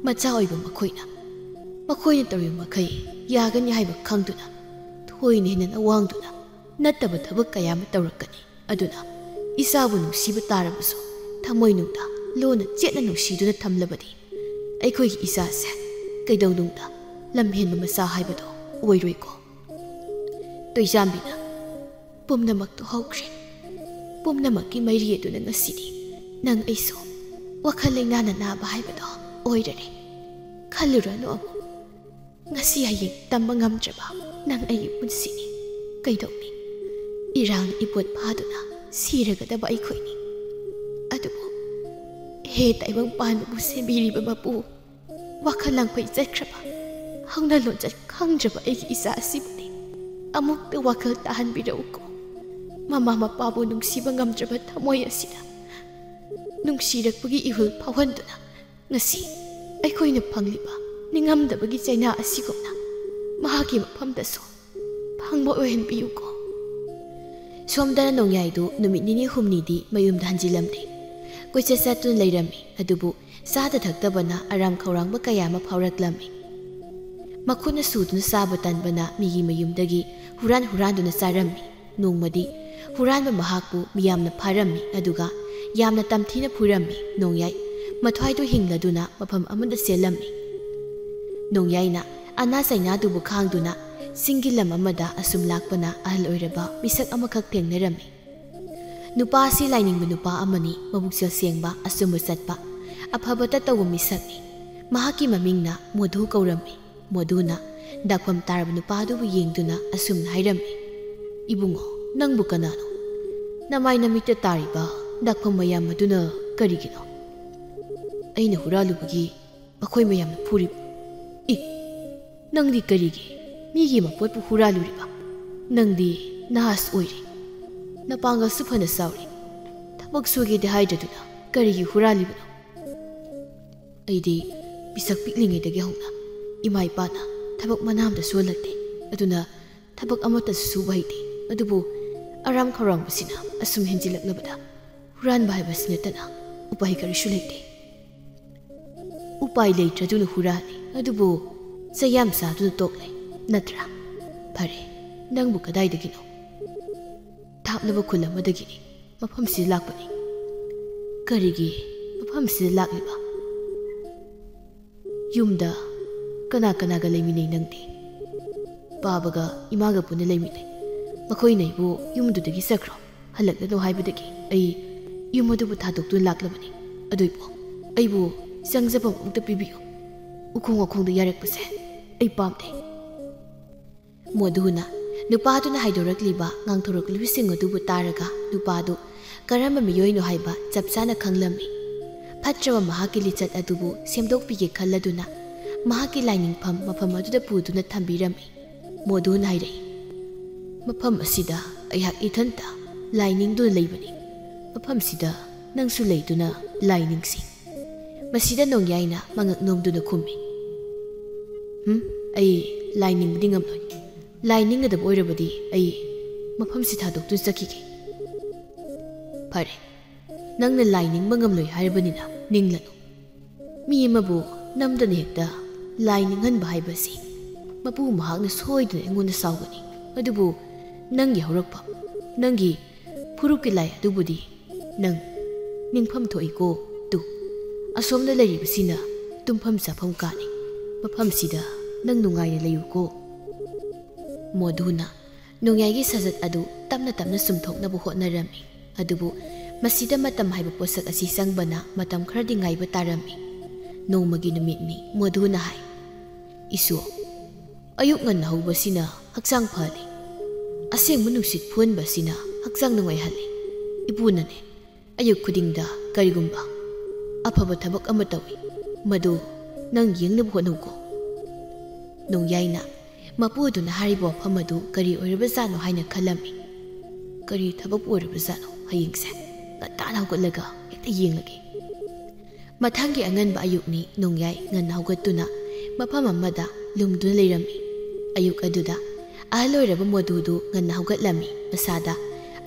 ꯃꯆꯥ ꯑꯣꯏꯕ ꯃꯈꯣꯏꯅ ꯃꯈꯣꯏꯅ ꯇꯧꯔꯤꯕ ꯃꯈꯩ ꯌꯥꯒꯅꯤ ꯍꯥꯏꯕ ꯈꯪꯗꯨꯅ ꯊꯣꯏꯅ ꯍꯦꯟꯅ ꯋꯥꯡꯗꯨꯅ ꯅꯠꯇꯕ ꯊꯕꯛ ꯀꯌꯥ ꯑꯃ ꯇꯧꯔꯛꯀꯅꯤ꯫ ꯑꯗꯨꯅ ꯏꯆꯥꯕꯨ ꯅꯨꯡꯁꯤꯕ ꯇꯥꯔꯕꯁꯨ ꯊꯃꯣꯏꯅꯨꯡꯗ ꯂꯣꯟꯅ ꯆꯦꯠꯅ ꯅꯨꯡꯁꯤꯗꯨꯅ ꯊꯝꯂꯕꯗꯤ ꯑꯩꯈꯣꯏꯒꯤ ꯏꯆꯥꯁꯦ ꯀꯩꯗꯧꯅꯨꯡꯗ ꯂꯝꯍꯦꯟꯕ ꯃꯆꯥ ꯍꯥꯏꯕꯗꯣ ꯑꯣꯏꯔꯣꯏꯀꯣ꯫ ꯇꯣꯏꯖꯥꯝꯕꯤꯅ, "ꯄꯨꯝꯅꯃꯛꯇꯣ ꯍꯧꯈ꯭ꯔꯦ꯫ ꯄꯨꯝꯅꯃꯛꯀꯤ ꯃꯩꯔꯤ ꯑꯗꯨꯅ ꯉꯁꯤꯗꯤ ꯅꯪ ꯑꯩꯁꯨ ꯋꯥꯈꯜ ꯂꯩꯅꯥꯅ ꯅꯥꯕ ꯍꯥꯏꯕꯗꯣ ꯑꯣꯏꯔꯔꯦ꯫ ꯈꯜꯂꯨꯔꯅꯨ ꯑꯃꯨꯛ꯫ ꯉꯁꯤ ꯍꯌꯦꯡ ꯇꯝꯕ ꯉꯝꯗ꯭ꯔꯕ ꯅꯪ ꯑꯩꯒꯤ ꯄꯨꯟꯁꯤꯅꯤ꯫ ꯀꯩꯗꯧꯅꯤ? ꯏꯔꯥꯡ ꯏꯄꯣꯠ ꯐꯥꯗꯨꯅ ꯁꯤꯔꯒꯗꯕ ꯑꯩꯈꯣꯏꯅꯤ꯫ ꯑꯗꯨꯕꯨ ꯍꯦ ꯇꯥꯏꯕꯪ ꯄꯥꯟꯕꯕꯨ ꯁꯦꯝꯕꯤꯔꯤꯕ ꯃꯄꯨ, ꯋꯥꯈꯜ ꯂꯥꯡꯐꯩ ꯆꯠꯈ꯭ꯔꯕ, ꯍꯧꯅ ꯂꯣꯟꯆꯠ ꯈꯪꯗ꯭ꯔꯕ ꯑꯩꯒꯤ ꯏꯆꯥ ꯑꯁꯤꯕꯨꯗꯤ ꯑꯃꯨꯛꯇ ꯋꯥꯈꯜ ꯇꯥꯍꯟꯕꯤꯔꯛꯎꯀꯣ꯫ ꯃꯃꯥ ꯃꯄꯥꯕꯨ ꯅꯨꯡꯁꯤꯕ ꯉꯝꯗ꯭ꯔꯕ ꯊꯃꯣꯏ ꯑꯁꯤꯗ ꯅꯨꯡꯁꯤꯔꯛꯄꯒꯤ ꯏꯍꯨꯜ ꯐꯥꯎꯍꯟꯗꯨꯅ ꯉꯁꯤ ꯑꯩꯈꯣꯏꯅ ꯐꯪꯂꯤꯕ ꯅꯤꯡꯉꯝꯗꯕꯒꯤ ꯆꯩꯅꯥ ꯑꯁꯤꯒꯨꯝꯅ ꯃꯍꯥꯛꯀꯤ ꯃꯐꯝꯗꯁꯨ ꯐꯪꯕ ꯑꯣꯏꯍꯟꯕꯤꯌꯨꯀꯣ꯫" ꯁꯣꯝꯗꯅ ꯅꯣꯡꯌꯥꯏꯗꯨ ꯅꯨꯃꯤꯠ ꯅꯤꯅꯤ ꯍꯨꯝꯅꯤꯗꯤ ꯃꯌꯨꯝꯗ ꯍꯟꯖꯤꯜꯂꯝꯗꯦ꯫ ꯀꯣꯏꯆꯠ ꯆꯠꯇꯨꯅ ꯂꯩꯔꯝꯃꯤ꯫ ꯑꯗꯨꯕꯨ ꯆꯥꯗ ꯊꯛꯇꯕꯅ ꯑꯔꯥꯝ ꯈꯧꯔꯥꯡꯕ ꯀꯌꯥ ꯑꯃ ꯐꯥꯎꯔꯛꯂꯝꯃꯤ꯫ ꯃꯈꯨꯠꯅ ꯁꯨꯗꯨꯅ ꯆꯥꯕ ꯇꯟꯕꯅ ꯃꯤꯒꯤ ꯃꯌꯨꯝꯗꯒꯤ ꯍꯨꯔꯥꯟ ꯍꯨꯔꯥꯟꯗꯨꯅ ꯆꯥꯔꯝꯃꯤ꯫ ꯅꯣꯡꯃꯗꯤ ꯍꯨꯔꯥꯟꯕ ꯃꯍꯥꯛꯄꯨ ꯃꯤꯌꯥꯝꯅ ꯐꯥꯔꯝꯃꯤ, ꯑꯗꯨꯒ ꯌꯥꯝꯅ ꯇꯝꯊꯤꯅ ꯐꯨꯔꯝꯃꯤ꯫ ꯅꯣꯡꯌꯥꯏ ꯃꯊ꯭ꯋꯥꯏꯗꯨ ꯍꯤꯡꯂꯗꯨꯅ ꯃꯐꯝ ꯑꯃꯗ ꯆꯦꯜꯂꯝꯃꯤ꯫ ꯅꯣꯡꯌꯥꯏꯅ ꯑꯅꯥ ꯆꯩꯅꯥꯗꯨꯕꯨ ꯈꯥꯡꯗꯨꯅ ꯆꯤꯡꯒꯤ ꯂꯝ ꯑꯃꯗ ꯑꯁꯨꯝ ꯂꯥꯛꯄꯅ ꯑꯍꯜ ꯑꯣꯏꯔꯕ ꯃꯤꯁꯛ ꯑꯃꯈꯛ ꯊꯦꯡꯅꯔꯝꯃꯤ꯫ ꯅꯨꯄꯥ ꯑꯁꯤ ꯂꯥꯏꯅꯤꯡꯕ ꯅꯨꯄꯥ ꯑꯃꯅꯤ, ꯃꯕꯨꯛꯆꯦꯜ ꯁꯦꯡꯕ, ꯑꯆꯨꯝꯕ ꯆꯠꯄ, ꯑꯐꯕꯇ ꯇꯧꯕ ꯃꯤꯁꯛꯅꯤ꯫ ꯃꯍꯥꯛꯀꯤ ꯃꯃꯤꯡꯅ ꯃꯣꯙꯨ ꯀꯧꯔꯝꯃꯤ꯫ ꯃꯣꯙꯨꯅ ꯗꯥꯛꯐꯝ ꯇꯥꯔꯕ ꯅꯨꯄꯥ ꯑꯗꯨꯕꯨ ꯌꯦꯡꯗꯨꯅ ꯑꯁꯨꯝꯅ ꯍꯥꯏꯔꯝꯃꯤ, "ꯏꯕꯨꯡꯉꯣ, ꯅꯪꯕꯨ ꯀꯅꯥꯅꯣ? ꯅꯃꯥꯏ ꯅꯃꯤꯠꯇ ꯇꯥꯔꯤꯕ ꯗꯥꯛꯐꯝ ꯃꯌꯥꯝ ꯑꯗꯨꯅ ꯀꯔꯤꯒꯤꯅꯣ? ꯑꯩꯅ ꯍꯨꯔꯥꯜꯂꯨꯕꯒꯤ ꯃꯈꯣꯏ ꯃꯌꯥꯝꯅ ꯐꯨꯔꯤꯕ? ꯏ, ꯅꯪꯗꯤ ꯀꯔꯤꯒꯤ ꯃꯤꯒꯤ ꯃꯄꯣꯠꯄꯨ ꯍꯨꯔꯥꯜꯂꯨꯔꯤꯕ? ꯅꯪꯗꯤ ꯅꯍꯥꯁꯨ ꯑꯣꯏꯔꯤ, ꯅꯄꯥꯡꯒꯜꯁꯨ ꯐꯅ ꯆꯥꯎꯔꯤ꯫ ꯊꯕꯛ ꯁꯨꯒꯦꯗꯤ ꯍꯥꯏꯗ꯭ꯔꯗꯨꯅ ꯀꯔꯤꯒꯤ ꯍꯨꯔꯥꯜꯂꯤꯕꯅꯣ?" "ꯑꯩꯗꯤ ꯄꯤꯁꯛ ꯄꯤꯛꯂꯤꯉꯩꯗꯒꯤ ꯍꯧꯅ ꯏꯃꯥ ꯏꯄꯥꯅ ꯊꯕꯛ ꯃꯅꯥ ꯑꯃꯇ ꯁꯨꯍꯜꯂꯛꯇꯦ꯫ ꯑꯗꯨꯅ ꯊꯕꯛ ꯑꯃꯠꯇꯁꯨ ꯁꯨꯕ ꯍꯩꯇꯦ꯫ ꯑꯗꯨꯕꯨ ꯑꯔꯥꯝ ꯈꯧꯔꯥꯡꯕꯁꯤꯅ ꯑꯁꯨꯝ ꯍꯦꯟꯖꯤꯜꯂꯛꯂꯕꯗ ꯍꯨꯔꯥꯟꯕ ꯍꯥꯏꯕꯁꯤ ꯅꯠꯇꯅ ꯎꯄꯥꯏ ꯀꯔꯤꯁꯨ ꯂꯩꯇꯦ꯫" "ꯎꯄꯥꯏ ꯂꯩꯇ꯭ꯔꯗꯨꯅ ꯍꯨꯔꯥꯜꯂꯤ, ꯑꯗꯨꯕꯨ ꯆꯩ ꯌꯥꯝ ꯆꯥꯗꯨꯅ ꯇꯣꯛꯂꯦ, ꯅꯠꯇ꯭ꯔꯥ? ꯐꯔꯦ, ꯅꯪꯕꯨ ꯀꯗꯥꯏꯗꯒꯤꯅꯣ?" "ꯊꯥꯞꯂꯕ ꯈꯨꯜ ꯑꯃꯗꯒꯤꯅꯤ, ꯃꯐꯝꯁꯤꯗ ꯂꯥꯛꯄꯅꯤ꯫" "ꯀꯔꯤꯒꯤ ꯃꯐꯝꯁꯤꯗ ꯂꯥꯛꯂꯤꯕ? ꯌꯨꯝꯗ ꯀꯅꯥ ꯀꯅꯥꯒ ꯂꯩꯃꯤꯟꯅꯩ ꯅꯪꯗꯤ? ꯄꯥꯕꯒ ꯏꯃꯥꯒ ꯄꯨꯟꯅ ꯂꯩꯃꯤꯟꯅꯩ꯫ ꯃꯈꯣꯏꯅ ꯑꯩꯕꯨ ꯌꯨꯝꯗꯨꯗꯒꯤ ꯆꯠꯈ꯭ꯔꯣ, ꯍꯜꯂꯛꯂꯅꯨ ꯍꯥꯏꯕꯗꯒꯤ ꯑꯩ ꯌꯨꯝ ꯑꯗꯨꯕꯨ ꯊꯥꯗꯣꯛꯇꯨꯅ ꯂꯥꯛꯂꯕꯅꯤ꯫ ꯑꯗꯨꯏꯕꯨ ꯑꯩꯕꯨ ꯆꯪꯖꯐꯝ ꯑꯃꯨꯛꯇ ꯄꯤꯕꯤꯌꯨ꯫ ꯎꯈꯣꯡ ꯋꯥꯈꯣꯡꯗ ꯌꯥꯔꯛꯄꯁꯦ ꯑꯩ ꯄꯥꯝꯗꯦ꯫ ꯃꯣꯗꯨꯅ ꯅꯨꯄꯥꯗꯨꯅ ꯍꯥꯏꯗꯣꯔꯛꯂꯤꯕ, ꯉꯥꯡꯊꯣꯔꯛꯂꯤꯕꯁꯤꯡ ꯑꯗꯨꯕꯨ ꯇꯥꯔꯒ ꯅꯨꯄꯥꯗꯨ ꯀꯔꯝꯕ ꯃꯤꯑꯣꯏꯅꯣ ꯍꯥꯏꯕ ꯆꯞ ꯆꯥꯅ ꯈꯪꯂꯝꯃꯤ꯫ ꯐꯠꯇ꯭ꯔꯕ ꯃꯍꯥꯛꯀꯤ ꯂꯤꯆꯠ ꯑꯗꯨꯕꯨ ꯁꯦꯝꯗꯣꯛꯄꯤꯒꯦ ꯈꯜꯂꯗꯨꯅ ꯃꯍꯥꯛꯀꯤ ꯂꯥꯏꯅꯤꯡꯐꯝ ꯃꯐꯝ ꯑꯗꯨꯗ ꯄꯨꯗꯨꯅ ꯊꯝꯕꯤꯔꯝꯃꯤ꯫ ꯃꯣꯗꯨꯅ ꯍꯥꯏꯔꯛꯏ, "ꯃꯐꯝ ꯑꯁꯤꯗ ꯑꯩꯍꯥꯛ ꯏꯊꯟꯇ ꯂꯥꯏ ꯅꯤꯡꯗꯨꯅ ꯂꯩꯕꯅꯤ꯫ ꯃꯐꯝꯁꯤꯗ ꯅꯪꯁꯨ ꯂꯩꯗꯨꯅ ꯂꯥꯏ ꯅꯤꯡꯁꯤ꯫" ꯃꯁꯤꯗ ꯅꯣꯡꯌꯥꯏꯅ ꯃꯉꯛ ꯅꯣꯝꯗꯨꯅ ꯈꯨꯝꯃꯤ, "ꯍꯨꯝ, ꯑꯩ ꯂꯥꯏ ꯅꯤꯡꯕꯗꯤ ꯉꯝꯂꯣꯏ꯫ ꯂꯥꯏ ꯅꯤꯡꯒꯗꯕ ꯑꯣꯏꯔꯕꯗꯤ ꯑꯩ ꯃꯐꯝꯁꯤ ꯊꯥꯗꯣꯛꯇꯨꯅ ꯆꯠꯈꯤꯒꯦ꯫" "ꯐꯔꯦ, ꯅꯪꯅ ꯂꯥꯏ ꯅꯤꯡꯕ ꯉꯝꯂꯣꯏ ꯍꯥꯏꯔꯕꯅꯤꯅ ꯅꯤꯡꯂꯅꯨ꯫ ꯃꯤ ꯑꯃꯕꯨ ꯅꯝꯗꯅ ꯍꯦꯛꯇ ꯂꯥꯏ ꯅꯤꯡꯍꯟꯕ ꯍꯥꯏꯕꯁꯤ ꯃꯄꯨ ꯃꯍꯥꯛꯅ ꯁꯣꯏꯗꯅ ꯑꯩꯉꯣꯟꯗ ꯁꯥꯎꯒꯅꯤ꯫ ꯑꯗꯨꯕꯨ ꯅꯪꯒꯤ ꯍꯧꯔꯛꯐꯝ, ꯅꯪꯒꯤ ꯐꯨꯔꯨꯞꯀꯤ ꯂꯥꯏ ꯑꯗꯨꯕꯨꯗꯤ ꯅꯪ ꯅꯤꯡꯐꯝ ꯊꯣꯛꯏꯀꯣ꯫ ꯇꯨ, ꯑꯁꯣꯝꯗ ꯂꯩꯔꯤꯕꯁꯤꯅ ꯇꯨꯝꯐꯝ ꯆꯥꯐꯝ ꯀꯥꯅꯤ꯫ ꯃꯐꯝꯁꯤꯗ ꯅꯪ ꯅꯨꯡꯉꯥꯏꯅ ꯂꯩꯌꯨꯀꯣ꯫" ꯃꯣꯗꯨꯅ ꯅꯣꯡꯌꯥꯏꯒꯤ ꯁꯥꯖꯠ ꯑꯗꯨ ꯇꯞꯅ ꯇꯞꯅ ꯆꯨꯝꯊꯣꯛꯅꯕ ꯍꯣꯠꯅꯔꯝꯃꯤ꯫ ꯑꯗꯨꯕꯨ ꯃꯁꯤꯗ ꯃꯇꯝ ꯍꯥꯏꯕ ꯄꯣꯠꯁꯛ ꯑꯁꯤ ꯆꯪꯕꯅ ꯃꯇꯝ ꯈꯔꯗꯤ ꯉꯥꯏꯕ ꯇꯥꯔꯝꯃꯤ꯫ ꯅꯣꯡꯃꯒꯤ ꯅꯨꯃꯤꯠꯅꯤ꯫ ꯃꯣꯗꯨꯅ ꯍꯥꯏ, "ꯏꯁꯨ, ꯑꯌꯨꯛ ꯉꯟꯅ ꯍꯧꯕꯁꯤꯅ ꯍꯛꯆꯥꯡ ꯐꯍꯜꯂꯤ꯫ ꯑꯁꯦꯡꯕ ꯅꯨꯡꯁꯤꯠ ꯐꯨꯍꯟꯕꯁꯤꯅ ꯍꯛꯆꯥꯡ ꯅꯨꯡꯉꯥꯏꯍꯜꯂꯤ꯫ ꯏꯄꯨꯅꯅꯦ, ꯑꯌꯨꯛ ꯈꯨꯗꯤꯡꯗ ꯀꯔꯤꯒꯨꯝꯕ ꯑꯐꯕ ꯊꯕꯛ ꯑꯃ ꯇꯧꯏ, ꯃꯗꯨ ꯅꯪ ꯌꯦꯡꯅꯕ ꯍꯣꯠꯅꯧꯀꯣ꯫" ꯅꯣꯡꯌꯥꯏꯅ ꯃꯄꯨꯗꯨꯅ ꯍꯥꯏꯔꯤꯕ ꯋꯥꯐꯝ ꯑꯗꯨ ꯀꯔꯤ ꯑꯣꯏꯔꯕꯖꯥꯠꯅꯣ ꯍꯥꯏꯅ ꯈꯜꯂꯝꯃꯤ꯫ "ꯀꯔꯤ ꯊꯕꯛ ꯑꯣꯏꯔꯕꯖꯥꯠꯅꯣ? ꯍꯌꯦꯡꯁꯦ ꯉꯟꯇꯥꯅ ꯍꯧꯒꯠꯂꯒ ꯍꯦꯛꯇ ꯌꯦꯡꯂꯒꯦ꯫" ꯃꯊꯪꯒꯤ ꯑꯉꯟꯕ ꯑꯌꯨꯛꯅꯤ꯫ ꯅꯣꯡꯌꯥꯏ ꯉꯟꯅ ꯍꯧꯒꯠꯇꯨꯅ ꯃꯐꯝ ꯑꯃꯗ ꯂꯨꯝꯗꯨꯅ ꯂꯩꯔꯝꯃꯤ꯫ ꯑꯌꯨꯛ ꯑꯗꯨꯗ ꯑꯍꯜ ꯑꯣꯏꯔꯕ ꯃꯣꯗꯨꯗꯨ ꯉꯟꯅ ꯍꯧꯒꯠꯂꯝꯃꯤ꯫ ꯃꯁꯥꯗ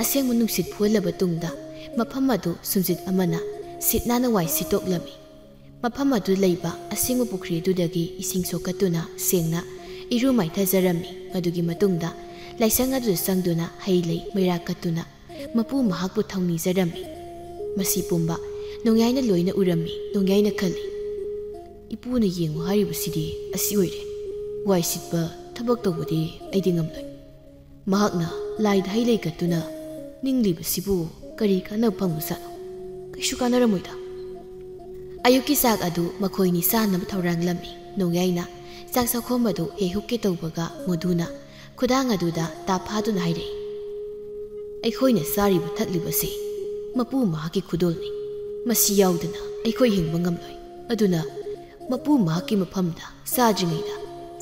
ꯑꯁꯦꯡꯕ ꯅꯨꯡꯁꯤꯠ ꯐꯨꯍꯜꯂꯕ ꯇꯨꯡꯗ ꯃꯐꯝ ꯑꯗꯨ ꯁꯨꯝꯖꯤꯠ ꯑꯃꯅ ꯁꯤꯠ ꯅꯥꯟꯅ ꯋꯥꯏ ꯁꯤꯠꯇꯣꯛꯂꯝꯃꯤ꯫ ꯃꯐꯝ ꯑꯗꯨꯗ ꯂꯩꯕ ꯑꯁꯦꯡꯕ ꯄꯨꯈ꯭ꯔꯤ ꯑꯗꯨꯗꯒꯤ ꯏꯁꯤꯡ ꯁꯣꯛꯀꯠꯇꯨꯅ ꯁꯦꯡꯅ ꯏꯔꯨ ꯃꯥꯏꯊꯖꯔꯝꯃꯤ꯫ ꯃꯗꯨꯒꯤ ꯃꯇꯨꯡꯗ ꯂꯥꯏꯁꯪ ꯑꯗꯨꯗ ꯆꯪꯗꯨꯅ ꯍꯩ ꯂꯩ ꯃꯩꯔꯥ ꯀꯠꯇꯨꯅ ꯃꯄꯨ ꯃꯍꯥꯛꯄꯨ ꯊꯧꯅꯤꯖꯔꯝꯃꯤ꯫ ꯃꯁꯤ ꯄꯨꯝꯕ ꯅꯣꯡꯌꯥꯏꯅ ꯂꯣꯏꯅ ꯎꯔꯝꯃꯤ꯫ ꯅꯣꯡꯌꯥꯏꯅ ꯈꯜꯂꯤ, "ꯏꯄꯨꯅ ꯌꯦꯡꯉꯨ ꯍꯥꯏꯔꯤꯕꯁꯤꯗꯤ ꯑꯁꯤ ꯑꯣꯏꯔꯦ꯫ ꯋꯥꯏ ꯁꯤꯠꯄ ꯊꯕꯛ ꯇꯧꯕꯗꯤ ꯑꯩꯗꯤ ꯉꯝꯂꯣꯏ꯫ ꯃꯍꯥꯛꯅ ꯂꯥꯏꯗ ꯍꯩ ꯂꯩ ꯀꯠꯇꯨꯅ ꯅꯤꯡꯂꯤꯕꯁꯤꯕꯨ ꯀꯔꯤ ꯀꯥꯟꯅꯕ ꯐꯪꯕꯖꯥꯠꯅꯣ? ꯀꯩꯁꯨ ꯀꯥꯟꯅꯔꯝꯃꯣꯏꯗ꯫" ꯑꯌꯨꯛꯀꯤ ꯆꯥꯛ ꯑꯗꯨ ꯃꯈꯣꯏꯅꯤ ꯆꯥꯅꯕ ꯊꯧꯔꯥꯡꯂꯝꯃꯤ꯫ ꯅꯣꯡꯌꯥꯏꯅ ꯆꯥꯛ ꯆꯥꯛꯈꯣꯝ ꯑꯗꯨ ꯍꯦꯛ ꯍꯨꯛꯀꯦ ꯇꯧꯕꯒ ꯃꯣꯗꯨꯅ ꯈꯨꯗꯥꯡ ꯑꯗꯨꯗ ꯇꯥꯞ ꯐꯥꯗꯨꯅ ꯍꯥꯏꯔꯛꯏ, "ꯑꯩꯈꯣꯏꯅ ꯆꯥꯔꯤꯕ ꯊꯛꯂꯤꯕꯁꯤ ꯃꯄꯨ ꯃꯍꯥꯛꯀꯤ ꯈꯨꯗꯣꯜꯅꯤ꯫ ꯃꯁꯤ ꯌꯥꯎꯗꯅ ꯑꯩꯈꯣꯏ ꯍꯤꯡꯕ ꯉꯝꯂꯣꯏ꯫ ꯑꯗꯨꯅ ꯃꯄꯨ ꯃꯍꯥꯛꯀꯤ ꯃꯐꯝꯗ ꯆꯥꯗ꯭ꯔꯤꯉꯩꯗ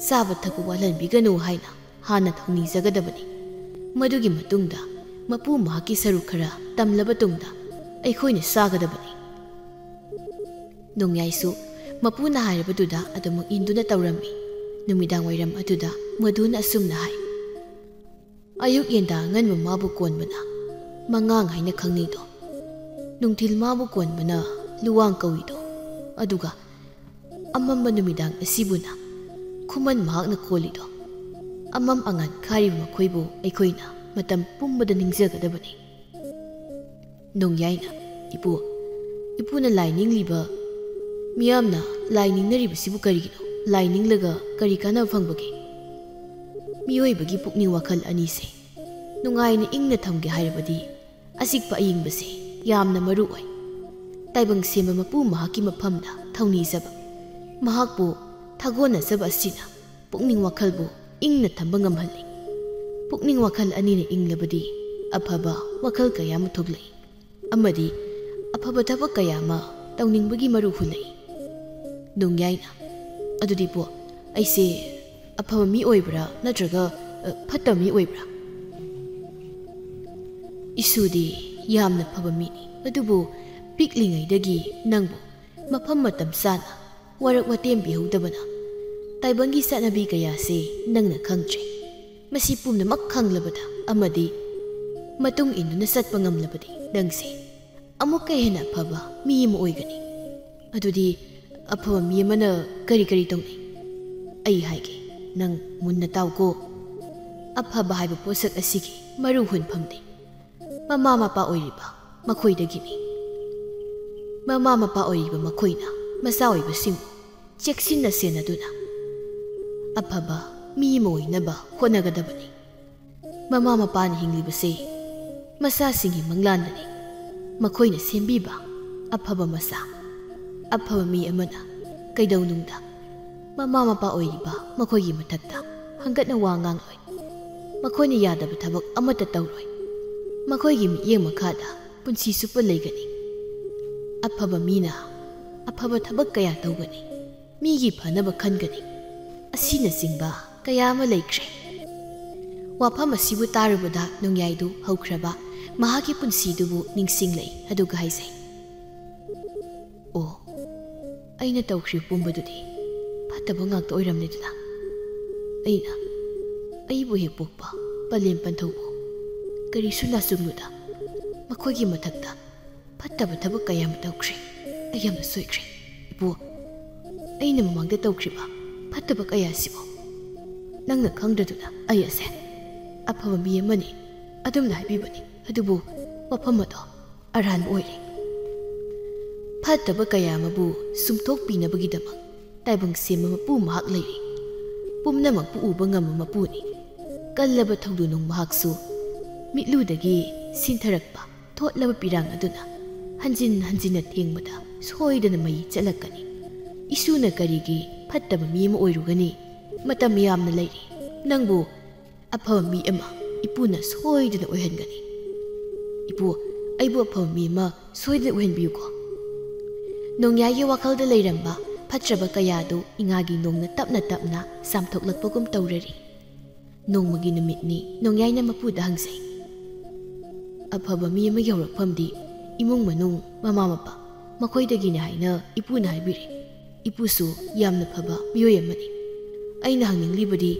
ꯆꯥꯕ ꯊꯛꯄ ꯋꯥꯠꯍꯟꯕꯤꯒꯅꯨ ꯍꯥꯏꯅ ꯍꯥꯟꯅ ꯊꯧꯅꯤꯖꯒꯗꯕꯅꯤ꯫ ꯃꯗꯨꯒꯤ ꯃꯇꯨꯡꯗ ꯃꯄꯨ ꯃꯍꯥꯛꯀꯤ ꯁꯔꯨꯛ ꯈꯔ ꯇꯝꯂꯕ ꯇꯨꯡꯗ ꯑꯩꯈꯣꯏꯅ ꯆꯥꯒꯗꯕꯅꯤ꯫" ꯅꯣꯡꯌꯥꯏꯁꯨ ꯃꯄꯨꯅ ꯍꯥꯏꯔꯕꯗꯨꯗ ꯑꯗꯨꯃꯛ ꯏꯟꯗꯨꯅ ꯇꯧꯔꯝꯃꯤ꯫ ꯅꯨꯃꯤꯗꯥꯡ ꯋꯥꯏꯔꯝ ꯑꯗꯨꯗ ꯃꯗꯨꯅ ꯑꯁꯨꯝꯅ ꯍꯥꯏ, "ꯑꯌꯨꯛ ꯌꯦꯟꯗꯥ ꯑꯉꯟꯕ ꯃꯥꯕꯨ ꯀꯣꯟꯕꯅ ꯃꯉꯥꯡ ꯍꯥꯏꯅ ꯈꯪꯅꯩꯗꯣ, ꯅꯨꯡꯊꯤꯜ ꯃꯥꯕꯨ ꯀꯣꯟꯕꯅ ꯂꯨꯋꯥꯡ ꯀꯧꯏꯗꯣ, ꯑꯗꯨꯒ ꯑꯃꯝꯕ ꯅꯨꯃꯤꯗꯥꯡ ꯑꯁꯤꯕꯨꯅ ꯈꯨꯃꯟ ꯃꯍꯥꯛꯅ ꯀꯣꯜꯂꯤꯗꯣ, ꯑꯃꯝ ꯑꯉꯥꯟ ꯈꯥꯏꯔꯤꯕ ꯃꯈꯣꯏꯕꯨ ꯑꯩꯈꯣꯏꯅ ꯃꯇꯝ ꯄꯨꯝꯕꯗ ꯅꯤꯡꯖꯒꯗꯕꯅꯤ꯫" ꯅꯣꯡꯌꯥꯏꯅ, "ꯏꯄꯨ, ꯏꯄꯨꯅ ꯂꯥꯏ ꯅꯤꯡꯂꯤꯕ, ꯃꯤꯌꯥꯝꯅ ꯂꯥꯏ ꯅꯤꯡꯅꯔꯤꯕꯁꯤꯕꯨ ꯀꯔꯤꯒꯤꯅꯣ? ꯂꯥꯏ ꯅꯤꯡꯂꯒ ꯀꯔꯤ ꯀꯥꯟꯅꯕ ꯐꯪꯕꯒꯦ? ꯃꯤꯑꯣꯏꯕꯒꯤ ꯄꯨꯛꯅꯤꯡ ꯋꯥꯈꯜ ꯑꯅꯤꯁꯦ ꯅꯨꯡꯉꯥꯏꯅ ꯏꯪꯅ ꯊꯝꯒꯦ ꯍꯥꯏꯔꯕꯗꯤ ꯑꯆꯤꯛꯄ ꯑꯏꯪꯕꯁꯦ ꯌꯥꯝꯅ ꯃꯔꯨ ꯑꯣꯏ꯫ ꯇꯥꯏꯕꯪ ꯁꯦꯝꯕ ꯃꯄꯨ ꯃꯍꯥꯛꯀꯤ ꯃꯐꯝꯗ ꯊꯧꯅꯤꯖꯕ, ꯃꯍꯥꯛꯄꯨ ꯊꯥꯒꯣꯟꯅꯖꯕ ꯑꯁꯤꯅ ꯄꯨꯛꯅꯤꯡ ꯋꯥꯈꯜꯕꯨ ꯏꯪꯅ ꯊꯝꯕ ꯉꯝꯍꯜꯂꯤ꯫ ꯄꯨꯛꯅꯤꯡ ꯋꯥꯈꯜ ꯑꯅꯤꯅ ꯏꯪꯂꯕꯗꯤ ꯑꯐꯕ ꯋꯥꯈꯜ ꯀꯌꯥ ꯑꯃ ꯊꯣꯛꯂꯛꯏ ꯑꯃꯗꯤ ꯑꯐꯕ ꯊꯕꯛ ꯀꯌꯥ ꯑꯃ ꯇꯧꯅꯤꯡꯕꯒꯤ ꯃꯔꯨ ꯍꯨꯜꯂꯛꯏ꯫" ꯅꯣꯡꯌꯥꯏꯅ, "ꯑꯗꯨꯗꯤ ꯄꯣ, ꯑꯩꯁꯦ ꯑꯐꯕ ꯃꯤ ꯑꯣꯏꯕ꯭ꯔꯥ ꯅꯠꯇ꯭ꯔꯒ, ꯑ, ꯐꯠꯇꯕ ꯃꯤ ꯑꯣꯏꯕ꯭ꯔꯥ?" "ꯏꯁꯨꯗꯤ ꯌꯥꯝꯅ ꯐꯕ ꯃꯤꯅꯤ, ꯑꯗꯨꯕꯨ ꯄꯤꯛꯂꯤꯉꯩꯗꯒꯤ ꯅꯪꯕꯨ ꯃꯐꯝ ꯃꯇꯝ ꯆꯥꯅ ꯋꯥꯔꯛ ꯋꯥꯇꯦꯝ ꯄꯤꯍꯧꯗꯕꯅ ꯇꯥꯏꯕꯪꯒꯤ ꯆꯠꯅꯕꯤ ꯀꯌꯥꯁꯦ ꯅꯪꯅ ꯈꯪꯗ꯭ꯔꯦ꯫ ꯃꯁꯤ ꯄꯨꯝꯅꯃꯛ ꯈꯪꯂꯕꯗ ꯑꯃꯗꯤ ꯃꯇꯨꯡ ꯏꯟꯗꯨꯅ ꯆꯠꯄ ꯉꯝꯂꯕꯗꯤ ꯅꯪꯁꯦ ꯑꯃꯨꯛꯀ ꯍꯦꯟꯅ ꯑꯐꯕ ꯃꯤ ꯑꯃ ꯑꯣꯏꯒꯅꯤ꯫" "ꯑꯗꯨꯗꯤ ꯑꯐꯕ ꯃꯤ ꯑꯃꯅ ꯀꯔꯤ ꯀꯔꯤ ꯇꯧꯅꯩ? ꯑꯩ ꯍꯥꯏꯒꯦ, ꯅꯪ ꯃꯨꯟꯅ ꯇꯥꯎꯀꯣ꯫ ꯑꯐꯕ ꯍꯥꯏꯕ ꯄꯣꯠꯁꯛ ꯑꯁꯤꯒꯤ ꯃꯔꯨ ꯍꯨꯟꯐꯝꯗꯤ ꯃꯃꯥ ꯃꯄꯥ ꯑꯣꯏꯔꯤꯕ ꯃꯈꯣꯏꯗꯒꯤꯅꯤ꯫ ꯃꯃꯥ ꯃꯄꯥ ꯑꯣꯏꯔꯤꯕ ꯃꯈꯣꯏꯅ ꯃꯆꯥ ꯑꯣꯏꯕꯁꯤꯡꯕꯨ ꯆꯦꯛꯁꯤꯟꯅ ꯁꯦꯟꯅꯗꯨꯅ ꯑꯐꯕ ꯃꯤ ꯑꯃ ꯑꯣꯏꯅꯕ ꯍꯣꯠꯅꯒꯗꯕꯅꯤ꯫ ꯃꯃꯥ ꯃꯄꯥꯅ ꯍꯤꯡꯂꯤꯕꯁꯤ ꯃꯆꯥꯁꯤꯡꯒꯤ ꯃꯪꯂꯥꯟꯗꯅꯤ꯫ ꯃꯈꯣꯏꯅ ꯁꯦꯝꯕꯤꯕ ꯑꯐꯕ ꯃꯆꯥ, ꯑꯐꯕ ꯃꯤ ꯑꯃꯅ ꯀꯩꯗꯧꯅꯨꯡꯗ ꯃꯃꯥ ꯃꯄꯥ ꯑꯣꯏꯔꯤꯕ ꯃꯈꯣꯏꯒꯤ ꯃꯊꯛꯇ ꯍꯪꯒꯠꯅ ꯋꯥ ꯉꯥꯡꯂꯣꯏ꯫ ꯃꯈꯣꯏꯅ ꯌꯥꯗꯕ ꯊꯕꯛ ꯑꯃꯠꯇ ꯇꯧꯔꯣꯏ꯫ ꯃꯈꯣꯏꯒꯤ ꯃꯤꯠꯌꯦꯡ ꯃꯈꯥꯗ ꯄꯨꯟꯁꯤ ꯆꯨꯞꯄ ꯂꯩꯒꯅꯤ꯫ ꯑꯐꯕ ꯃꯤꯅ ꯑꯐꯕ ꯊꯕꯛ ꯀꯌꯥ ꯇꯧꯒꯅꯤ꯫ ꯃꯤꯒꯤ ꯐꯅꯕ ꯈꯟꯒꯅꯤ꯫ ꯑꯁꯤꯅꯆꯤꯡꯕ ꯀꯌꯥ ꯑꯃ ꯂꯩꯈ꯭ꯔꯦ꯫ ꯋꯥꯐꯝ ꯑꯁꯤꯕꯨ ꯇꯥꯔꯨꯕꯗ ꯅꯣꯡꯌꯥꯏꯗꯨ ꯍꯧꯈ꯭ꯔꯕ ꯃꯍꯥꯛꯀꯤ ꯄꯨꯟꯁꯤꯗꯨꯕꯨ ꯅꯤꯡꯁꯤꯡꯂꯛꯏ꯫ ꯑꯗꯨꯒ ꯍꯥꯏꯖꯩ, "ꯑꯣ, ꯑꯩꯅ ꯇꯧꯈ꯭ꯔꯤꯕ ꯄꯨꯝꯕꯗꯨꯗꯤ ꯐꯠꯇꯕ ꯉꯥꯛꯇ ꯑꯣꯏꯔꯝꯂꯦꯗꯅ꯫ ꯑꯩꯅ ꯑꯩꯕꯨ ꯍꯦꯛ ꯄꯣꯛꯄ ꯄꯂꯦꯝ ꯄꯟꯊꯧꯕꯨ ꯀꯔꯤꯁꯨ ꯅꯥꯆꯨꯝꯂꯨꯗ ꯃꯈꯣꯏꯒꯤ ꯃꯊꯛꯇ ꯐꯠꯇꯕ ꯊꯕꯛ ꯀꯌꯥ ꯑꯃ ꯇꯧꯈ꯭ꯔꯦ꯫ ꯑꯩ ꯌꯥꯝꯅ ꯁꯣꯏꯈ꯭ꯔꯦ, ꯏꯄꯨ꯫ ꯑꯩꯅ ꯃꯃꯥꯡꯗ ꯇꯧꯈ꯭ꯔꯤꯕ ꯐꯠꯇꯕ ꯀꯌꯥ ꯑꯁꯤꯕꯨ ꯅꯪꯅ ꯈꯪꯗ꯭ꯔꯗꯨꯅ ꯑꯩ ꯑꯁꯦ ꯑꯐꯕ ꯃꯤ ꯑꯃꯅꯤ꯫ ꯑꯗꯨꯝꯅ ꯍꯥꯏꯕꯤꯕꯅꯤ꯫ ꯑꯗꯨꯕꯨ ꯋꯥꯐꯝ ꯑꯗꯣ ꯑꯔꯥꯟꯕ ꯑꯣꯏꯔꯦ꯫ ꯐꯠꯇꯕ ꯀꯌꯥ ꯑꯃꯕꯨ ꯁꯨꯝꯊꯣꯛꯄꯤꯅꯕꯒꯤꯗꯃꯛ ꯇꯥꯏꯕꯪ ꯁꯦꯝꯕ ꯃꯄꯨ ꯃꯍꯥꯛ ꯂꯩꯔꯤ꯫ ꯄꯨꯝꯅꯃꯛꯄꯨ ꯎꯕ ꯉꯝꯕ ꯃꯄꯨꯅꯤ꯫ ꯀꯜꯂꯕ ꯊꯧꯗꯣꯅꯨꯡ ꯃꯍꯥꯛꯁꯨ ꯃꯤꯠꯂꯨꯗꯒꯤ ꯁꯤꯟꯊꯔꯛꯄ ꯊꯣꯠꯂꯕ ꯄꯤꯔꯥꯡ ꯑꯗꯨꯅ ꯍꯟꯖꯤꯟ ꯍꯟꯖꯤꯟꯅ ꯊꯦꯡꯕꯗ ꯁꯣꯏꯗꯅ ꯃꯩ ꯆꯠꯂꯛꯀꯅꯤ꯫ ꯏꯁꯨꯅ ꯀꯔꯤꯒꯤ ꯐꯠꯇꯕ ꯃꯤ ꯑꯃ ꯑꯣꯏꯔꯨꯒꯅꯤ? ꯃꯇꯝ ꯌꯥꯝꯅ ꯂꯩꯔꯤ꯫ ꯅꯪꯕꯨ ꯑꯐꯕ ꯃꯤ ꯑꯃ ꯏꯄꯨꯅ ꯁꯣꯏꯗꯅ ꯑꯣꯏꯍꯟꯒꯅꯤ꯫ ꯏꯄꯨ, ꯑꯩꯕꯨ ꯑꯐꯕ ꯃꯤ ꯑꯃ ꯁꯣꯏꯗꯅ ꯑꯣꯏꯍꯟꯕꯤꯌꯨꯀꯣ꯫" ꯅꯣꯡꯌꯥꯏꯒꯤ ꯋꯥꯈꯜꯗ ꯂꯩꯔꯝꯕ ꯐꯠꯇ꯭ꯔꯕ ꯀꯌꯥꯗꯨ ꯏꯉꯥꯒꯤ ꯅꯣꯡꯅ ꯇꯞꯅ ꯇꯞꯅ ꯆꯥꯝꯊꯣꯛꯂꯛꯄꯒꯨꯝ ꯇꯧꯔꯔꯤ꯫ ꯅꯣꯡꯃꯒꯤ ꯅꯨꯃꯤꯠꯅꯤ꯫ ꯅꯣꯡꯌꯥꯏꯅ ꯃꯄꯨꯗ ꯍꯪꯖꯩ, "ꯑꯐꯕ ꯃꯤ ꯑꯃꯒꯤ ꯍꯧꯔꯛꯐꯝꯗꯤ ꯏꯃꯨꯡ ꯃꯅꯨꯡ, ꯃꯃꯥ ꯃꯄꯥ, ꯃꯈꯣꯏꯗꯒꯤꯅꯤ ꯍꯥꯏꯅ ꯏꯄꯨꯅ ꯍꯥꯏꯕꯤꯔꯦ꯫ ꯏꯄꯨꯁꯨ ꯌꯥꯝꯅ ꯐꯕ ꯃꯤꯑꯣꯏ ꯑꯃꯅꯤ꯫ ꯑꯩꯅ ꯍꯪꯅꯤꯡꯂꯤꯕꯗꯤ,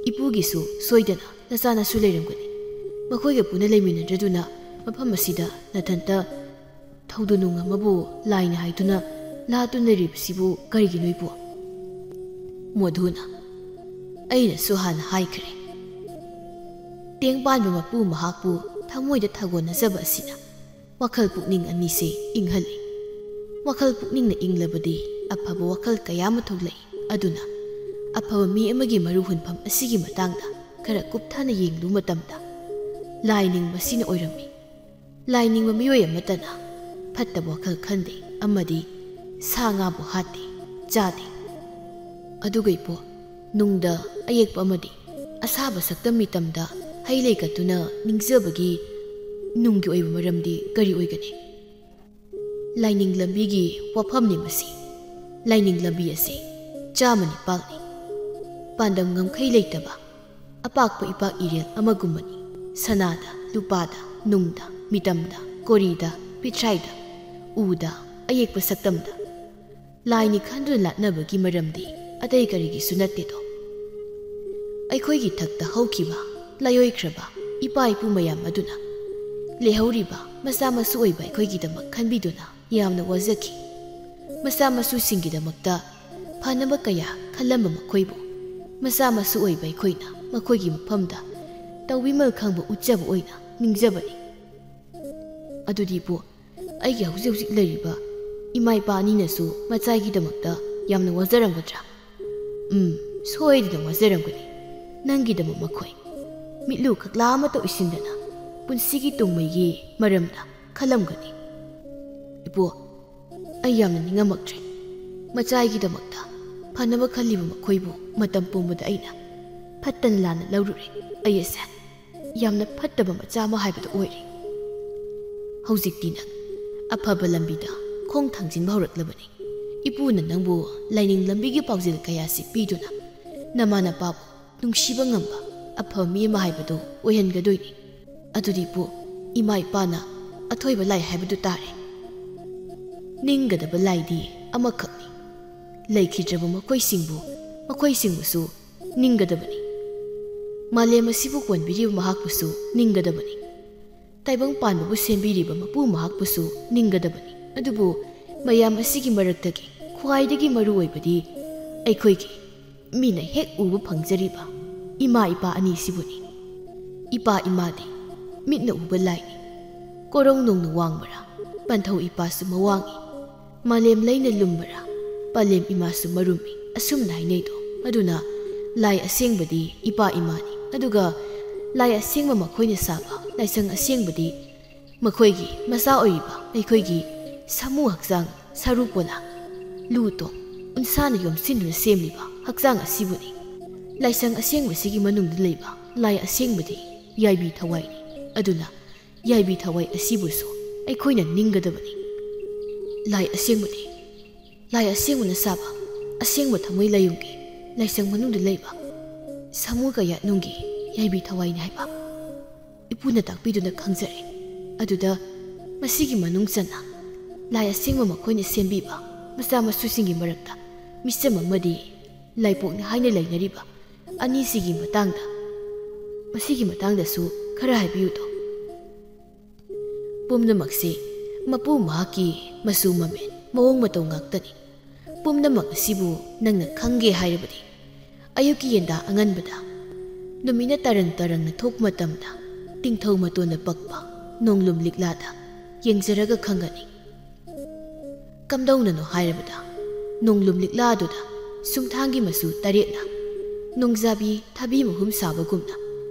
ꯏꯄꯨꯒꯤꯁꯨ ꯁꯣꯏꯗꯅ ꯅꯆꯥꯅꯁꯨ ꯂꯩꯔꯝꯒꯅꯤ꯫ ꯃꯈꯣꯏꯒ ꯄꯨꯟꯅ ꯂꯩꯃꯤꯟꯅꯗ꯭ꯔꯗꯨꯅ ꯃꯐꯝ ꯑꯁꯤꯗ ꯅꯊꯟꯇ ꯊꯧꯗꯣꯅꯨꯡ ꯑꯃꯕꯨ ꯂꯥꯏꯅ ꯍꯥꯏꯗꯨꯅ ꯂꯥꯠꯇꯨꯅ ꯂꯩꯔꯤꯕꯁꯤꯕꯨ ꯀꯔꯤꯒꯤꯅꯣ ꯏꯄꯨ?" ꯃꯣꯗꯨꯅ, "ꯑꯩꯅꯁꯨ ꯍꯥꯟꯅ ꯍꯥꯏꯈ꯭ꯔꯦ꯫ ꯇꯦꯡ ꯄꯥꯟꯕ ꯃꯄꯨ ꯃꯍꯥꯛꯄꯨ ꯊꯃꯣꯏꯗ ꯊꯥꯒꯣꯟꯅꯖꯕ ꯑꯁꯤꯅ ꯋꯥꯈꯜ ꯄꯨꯛꯅꯤꯡ ꯑꯅꯤꯁꯦ ꯏꯪꯍꯜꯂꯤ꯫ ꯋꯥꯈꯜ ꯄꯨꯛꯅꯤꯡꯅ ꯏꯪꯂꯕꯗꯤ ꯑꯐꯕ ꯋꯥꯈꯜ ꯀꯌꯥ ꯑꯃ ꯊꯣꯛꯂꯛꯏ꯫ ꯑꯗꯨꯅ ꯑꯐꯕ ꯃꯤ ꯑꯃꯒꯤ ꯃꯔꯨ ꯍꯨꯟꯐꯝ ꯑꯁꯤꯒꯤ ꯃꯇꯥꯡꯗ ꯈꯔ ꯀꯨꯞꯊꯅ ꯌꯦꯡꯂꯨ ꯃꯇꯝꯗ, ꯂꯥꯏ ꯅꯤꯡꯕꯁꯤꯅ ꯑꯣꯏꯔꯝꯃꯤ꯫ ꯂꯥꯏ ꯅꯤꯡꯕ ꯃꯤꯑꯣꯏ ꯑꯃꯠꯇꯅ ꯐꯠꯇꯕ ꯋꯥꯈꯜ ꯈꯟꯗꯦ ꯑꯃꯗꯤ ꯁꯥ ꯉꯥꯕꯨ ꯍꯥꯠꯇꯦ, ꯆꯥꯗꯦ꯫ ꯑꯗꯨꯒ ꯏꯄꯣ, ꯅꯨꯡꯗ ꯑꯌꯦꯛꯄ ꯑꯃꯗꯤ ꯑꯁꯥꯕ ꯁꯛꯇꯝ ꯃꯤꯇꯝꯗ ꯍꯩ ꯂꯩ ꯀꯠꯇꯨꯅ ꯅꯤꯡꯖꯕꯒꯤ ꯅꯨꯡꯒꯤ ꯑꯣꯏꯕ ꯃꯔꯝꯗꯤ ꯀꯔꯤ ꯑꯣꯏꯒꯅꯤ? ꯂꯥꯏꯅꯤꯡ ꯂꯝꯕꯤꯒꯤ ꯋꯥꯐꯝꯅꯤ ꯃꯁꯤ꯫ ꯂꯥꯏꯅꯤꯡ ꯂꯝꯕꯤ ꯑꯁꯤ ꯆꯥꯝꯃ ꯅꯤꯄꯥꯜꯅꯤ꯫ ꯄꯥꯟꯗꯝ ꯉꯝꯈꯩ ꯂꯩꯇꯕ ꯑꯄꯥꯛꯄ ꯏꯄꯥꯛ ꯏꯔꯦꯜ ꯑꯃꯒꯨꯝꯕꯅꯤ꯫ ꯁꯅꯥꯗ, ꯂꯨꯄꯥꯗ, ꯅꯨꯡꯗ, ꯃꯤꯇꯝꯗ, ꯀꯣꯔꯤꯗ, ꯄꯤꯊ꯭ꯔꯥꯏꯗ, ꯎꯗ, ꯑꯌꯦꯛꯄ ꯁꯛꯇꯝꯗ꯫ ꯂꯥꯏꯅꯤ ꯈꯟꯗꯨꯅ ꯂꯥꯠꯅꯕꯒꯤ ꯃꯔꯝꯗꯤ ꯑꯇꯩ ꯀꯔꯤꯒꯤꯁꯨ ꯅꯠꯇꯦꯗꯣ꯫ ꯑꯩꯈꯣꯏꯒꯤ ꯊꯛꯇ ꯍꯧꯈꯤꯕ, ꯂꯥꯏꯑꯣꯏꯈ꯭ꯔꯕ ꯏꯄꯥ ꯏꯄꯨ ꯃꯌꯥꯝ ꯑꯗꯨꯅ ꯂꯩꯍꯧꯔꯤꯕ ꯃꯆꯥ ꯃꯁꯨ ꯑꯣꯏꯕ ꯑꯩꯈꯣꯏꯒꯤꯗꯃꯛ ꯈꯟꯕꯤꯗꯨꯅ ꯌꯥꯝꯅ ꯋꯥꯖꯈꯤ꯫ ꯃꯆꯥ ꯃꯁꯨꯁꯤꯡꯒꯤꯗꯃꯛꯇ ꯐꯅꯕ ꯀꯌꯥ ꯈꯜꯂꯝꯕ ꯃꯈꯣꯏꯕꯨ ꯃꯆꯥ ꯃꯁꯨ ꯑꯣꯏꯕ ꯑꯩꯈꯣꯏꯅ ꯃꯈꯣꯏꯒꯤ ꯃꯐꯝꯗ ꯇꯧꯕꯤꯃꯜ ꯈꯪꯕ ꯎꯠꯆꯕ ꯑꯣꯏꯅ ꯅꯤꯡꯖꯕꯅꯤ꯫ ꯑꯗꯨꯗꯤ ꯏꯄꯨ, ꯑꯩꯒꯤ ꯍꯧꯖꯤꯛ ꯍꯧꯖꯤꯛ ꯂꯩꯔꯤꯕ ꯏꯃꯥ ꯏꯄꯥ ꯑꯅꯤꯅꯁꯨ ꯃꯆꯥꯒꯤꯗꯃꯛꯇ ꯌꯥꯝꯅ ꯋꯥꯖꯔꯝꯒꯗ꯭ꯔꯥ? ꯎꯝ, ꯁꯣꯏꯗꯅ ꯋꯥꯖꯔꯝꯒꯅꯤ꯫ ꯅꯪꯒꯤꯗꯃꯛ ꯃꯈꯣꯏ ꯃꯤꯠꯂꯨ ꯈꯛꯂꯥ ꯑꯃꯠꯇ ꯎꯏꯁꯤꯟꯗꯅ ꯄꯨꯟꯁꯤꯒꯤ ꯇꯨꯡꯃꯩꯒꯤ ꯃꯔꯝꯗ ꯈꯜꯂꯝꯒꯅꯤ꯫ ꯏꯄꯨ, ꯑꯩ ꯌꯥꯝꯅ ꯅꯤꯡꯉꯝꯃꯛꯇ꯭ꯔꯦ꯫ ꯃꯆꯥꯒꯤꯗꯃꯛꯇ ꯐꯅꯕ ꯈꯜꯂꯤꯕ ꯃꯈꯣꯏꯕꯨ ꯃꯇꯝ ꯄꯨꯝꯕꯗ ꯑꯩꯅ ꯐꯠꯇꯅ ꯂꯥꯟꯅ ꯂꯧꯔꯨꯔꯦ꯫ ꯑꯩ ꯑꯁꯦ ꯌꯥꯝꯅ ꯐꯠꯇꯕ ꯃꯆꯥ ꯑꯃ ꯍꯥꯏꯕꯗꯨ ꯑꯣꯏꯔꯦ꯫ ꯍꯧꯖꯤꯛꯇꯤ ꯅꯪ ꯑꯐꯕ ꯂꯝꯕꯤꯗ ꯈꯣꯡ ꯊꯥꯡꯖꯤꯟꯕ ꯍꯧꯔꯛꯂꯕꯅꯤ꯫ ꯏꯄꯨꯅ ꯅꯪꯕꯨ ꯂꯥꯏꯅꯤꯡ ꯂꯝꯕꯤꯒꯤ ꯄꯥꯎꯖꯦꯜ ꯀꯌꯥꯁꯤ ꯄꯤꯗꯨꯅ ꯅꯃꯥ ꯅꯄꯥꯕꯨ ꯅꯨꯡꯁꯤꯕ ꯉꯝꯕ ꯑꯐꯕ ꯃꯤ ꯑꯃ ꯍꯥꯏꯕꯗꯨ ꯑꯣꯏꯍꯟꯒꯗꯣꯏꯅꯤ꯫ ꯑꯗꯨꯗꯤ ꯏꯄꯨ, ꯏꯃꯥ ꯏꯄꯥꯅ ꯑꯊꯣꯏꯕ ꯂꯥꯏ ꯍꯥꯏꯕꯗꯨ ꯇꯥꯔꯦ꯫ ꯅꯤꯡꯒꯗꯕ ꯂꯥꯏꯗꯤ ꯑꯃꯈꯛꯅꯤ꯫ ꯂꯩꯈꯤꯗ꯭ꯔꯕ ꯃꯈꯣꯏꯁꯤꯡꯕꯨ, ꯃꯈꯣꯏꯁꯤꯡꯕꯨꯁꯨ ꯅꯤꯡꯒꯗꯕꯅꯤ꯫ ꯃꯥꯂꯦꯝ ꯑꯁꯤꯕꯨ ꯀꯣꯟꯕꯤꯔꯤꯕ ꯃꯍꯥꯛꯄꯨꯁꯨ ꯅꯤꯡꯒꯗꯕꯅꯤ꯫ ꯇꯥꯏꯕꯪ ꯄꯥꯟꯕꯕꯨ ꯁꯦꯝꯕꯤꯔꯤꯕ ꯃꯄꯨ ꯃꯍꯥꯛꯄꯨꯁꯨ ꯅꯤꯡꯒꯗꯕꯅꯤ꯫ ꯑꯗꯨꯕꯨ ꯃꯌꯥꯝ ꯑꯁꯤꯒꯤ ꯃꯔꯛꯇꯒꯤ ꯈ꯭ꯋꯥꯏꯗꯒꯤ ꯃꯔꯨ ꯑꯣꯏꯕꯗꯤ ꯑꯩꯈꯣꯏꯒꯤ ꯃꯤꯅ ꯍꯦꯛ ꯎꯕ ꯐꯪꯖꯔꯤꯕ ꯏꯃꯥ ꯏꯄꯥ ꯑꯅꯤꯁꯤꯕꯨꯅꯤ꯫ ꯏꯄꯥ ꯏꯃꯥꯗꯤ ꯃꯤꯠꯅ ꯎꯕ ꯂꯥꯏꯅꯤ꯫ ꯀꯣꯔꯧ ꯅꯣꯡꯅ ꯋꯥꯡꯕꯔꯥ, ꯄꯟꯊꯧ ꯏꯄꯥꯁꯨ ꯃꯋꯥꯡꯏ꯫ ꯃꯥꯂꯦꯝ ꯂꯩꯅ ꯂꯨꯝꯕꯔꯥ, ꯄꯂꯦꯝ ꯏꯃꯥꯁꯨ ꯃꯔꯨꯝꯃꯤ, ꯑꯁꯨꯝꯅ ꯍꯥꯏꯅꯩꯗꯣ꯫ ꯑꯗꯨꯅ ꯂꯥꯏ ꯑꯁꯦꯡꯕꯗꯤ ꯏꯄꯥ ꯏꯃꯥꯅꯤ, ꯑꯗꯨꯒ ꯂꯥꯏ ꯑꯁꯦꯡꯕ ꯃꯈꯣꯏꯅ ꯁꯥꯕ ꯂꯥꯏꯁꯪ ꯑꯁꯦꯡꯕꯗꯤ ꯃꯈꯣꯏꯒꯤ ꯃꯆꯥ ꯑꯣꯏꯔꯤꯕ ꯑꯩꯈꯣꯏꯒꯤ ꯁꯥꯃꯨ ꯍꯛꯆꯥꯡ, ꯁꯔꯨ ꯄꯣꯂꯥ, ꯂꯨ ꯇꯣꯡ, ꯎꯟꯁꯥꯅ ꯌꯣꯝꯁꯤꯟꯗꯨꯅ ꯁꯦꯝꯂꯤꯕ ꯍꯛꯆꯥꯡ ꯑꯁꯤꯕꯨꯅꯤ꯫ ꯂꯥꯏꯁꯪ ꯑꯁꯦꯡꯕꯁꯤꯒꯤ ꯃꯅꯨꯡꯗ ꯂꯩꯕ ꯂꯥꯏ ꯑꯁꯦꯡꯕꯗꯤ ꯌꯥꯏꯕꯤ ꯊꯋꯥꯏꯅꯤ꯫ ꯑꯗꯨꯅ ꯌꯥꯏꯕꯤ ꯊꯋꯥꯏ ꯑꯁꯤꯕꯨꯁꯨ ꯑꯩꯈꯣꯏꯅ ꯅꯤꯡꯒꯗꯕꯅꯤ꯫ ꯂꯥꯏ ꯑꯁꯦꯡꯕꯗꯤ, ꯂꯥꯏ ꯑꯁꯦꯡꯕꯅ ꯁꯥꯕ ꯑꯁꯦꯡꯕ ꯊꯃꯣꯏ ꯂꯥꯏꯌꯨꯝꯒꯤ ꯂꯥꯏꯁꯪ ꯃꯅꯨꯡꯗ ꯂꯩꯕ ꯁꯥꯃꯨ ꯀꯌꯥꯠꯅꯨꯡꯒꯤ ꯌꯥꯏꯕꯤ ꯊꯋꯥꯏꯅꯤ ꯍꯥꯏꯕ ꯏꯄꯨꯅ ꯇꯥꯛꯄꯤꯗꯨꯅ ꯈꯪꯖꯔꯦ꯫ ꯑꯗꯨꯗ ꯃꯁꯤꯒꯤ ꯃꯅꯨꯡ ꯆꯟꯅ ꯂꯥꯏ ꯑꯁꯦꯡꯕ ꯃꯈꯣꯏꯅ ꯁꯦꯝꯕꯤꯕ ꯃꯆꯥ ꯃꯁꯨꯁꯤꯡꯒꯤ ꯃꯔꯛꯇ ꯃꯤꯆꯝ ꯑꯃꯗꯤ ꯂꯥꯏꯄꯣꯛꯅꯤ ꯍꯥꯏꯅ ꯂꯩꯅꯔꯤꯕ ꯑꯅꯤꯁꯤꯒꯤ ꯃꯇꯥꯡꯗ, ꯃꯁꯤꯒꯤ ꯃꯇꯥꯡꯗꯁꯨ ꯈꯔ ꯍꯥꯏꯕꯤꯌꯨꯗꯣ꯫ ꯄꯨꯝꯅꯃꯛꯁꯤ ꯃꯄꯨ ꯃꯍꯥꯛꯀꯤ ꯃꯆꯨ ꯃꯃꯦꯟ, ꯃꯑꯣꯡ ꯃꯇꯧ ꯉꯥꯛꯇꯅꯤ꯫ ꯄꯨꯝꯅꯃꯛ ꯑꯁꯤꯕꯨ ꯅꯪꯅ ꯈꯪꯒꯦ ꯍꯥꯏꯔꯕꯗꯤ, ꯑꯌꯨꯛꯀꯤ ꯌꯦꯟꯗꯥ ꯑꯉꯟꯕꯗ ꯅꯨꯃꯤꯠꯅ ꯇꯔꯪ ꯇꯔꯪꯅ ꯊꯣꯛꯄ ꯃꯇꯝꯗ ꯇꯤꯡꯊꯧ ꯃꯇꯣꯟꯗ ꯄꯛꯄ ꯅꯣꯡꯂꯨꯝ ꯂꯤꯛꯂꯥꯗ ꯌꯦꯡꯖꯔꯒ ꯈꯪꯒꯅꯤ꯫ ꯀꯝꯗꯧꯅꯅꯣ ꯍꯥꯏꯔꯕꯗ, ꯅꯣꯡꯂꯨꯝ ꯂꯤꯛꯂꯥꯗꯨꯗ ꯁꯨꯝꯊꯥꯡꯒꯤ ꯃꯆꯨ ꯇꯔꯦꯠꯅ, ꯅꯣꯡꯖꯥꯕꯤ ꯊꯕꯤ ꯃꯍꯨꯝ ꯁꯥꯕꯒꯨꯝꯅ,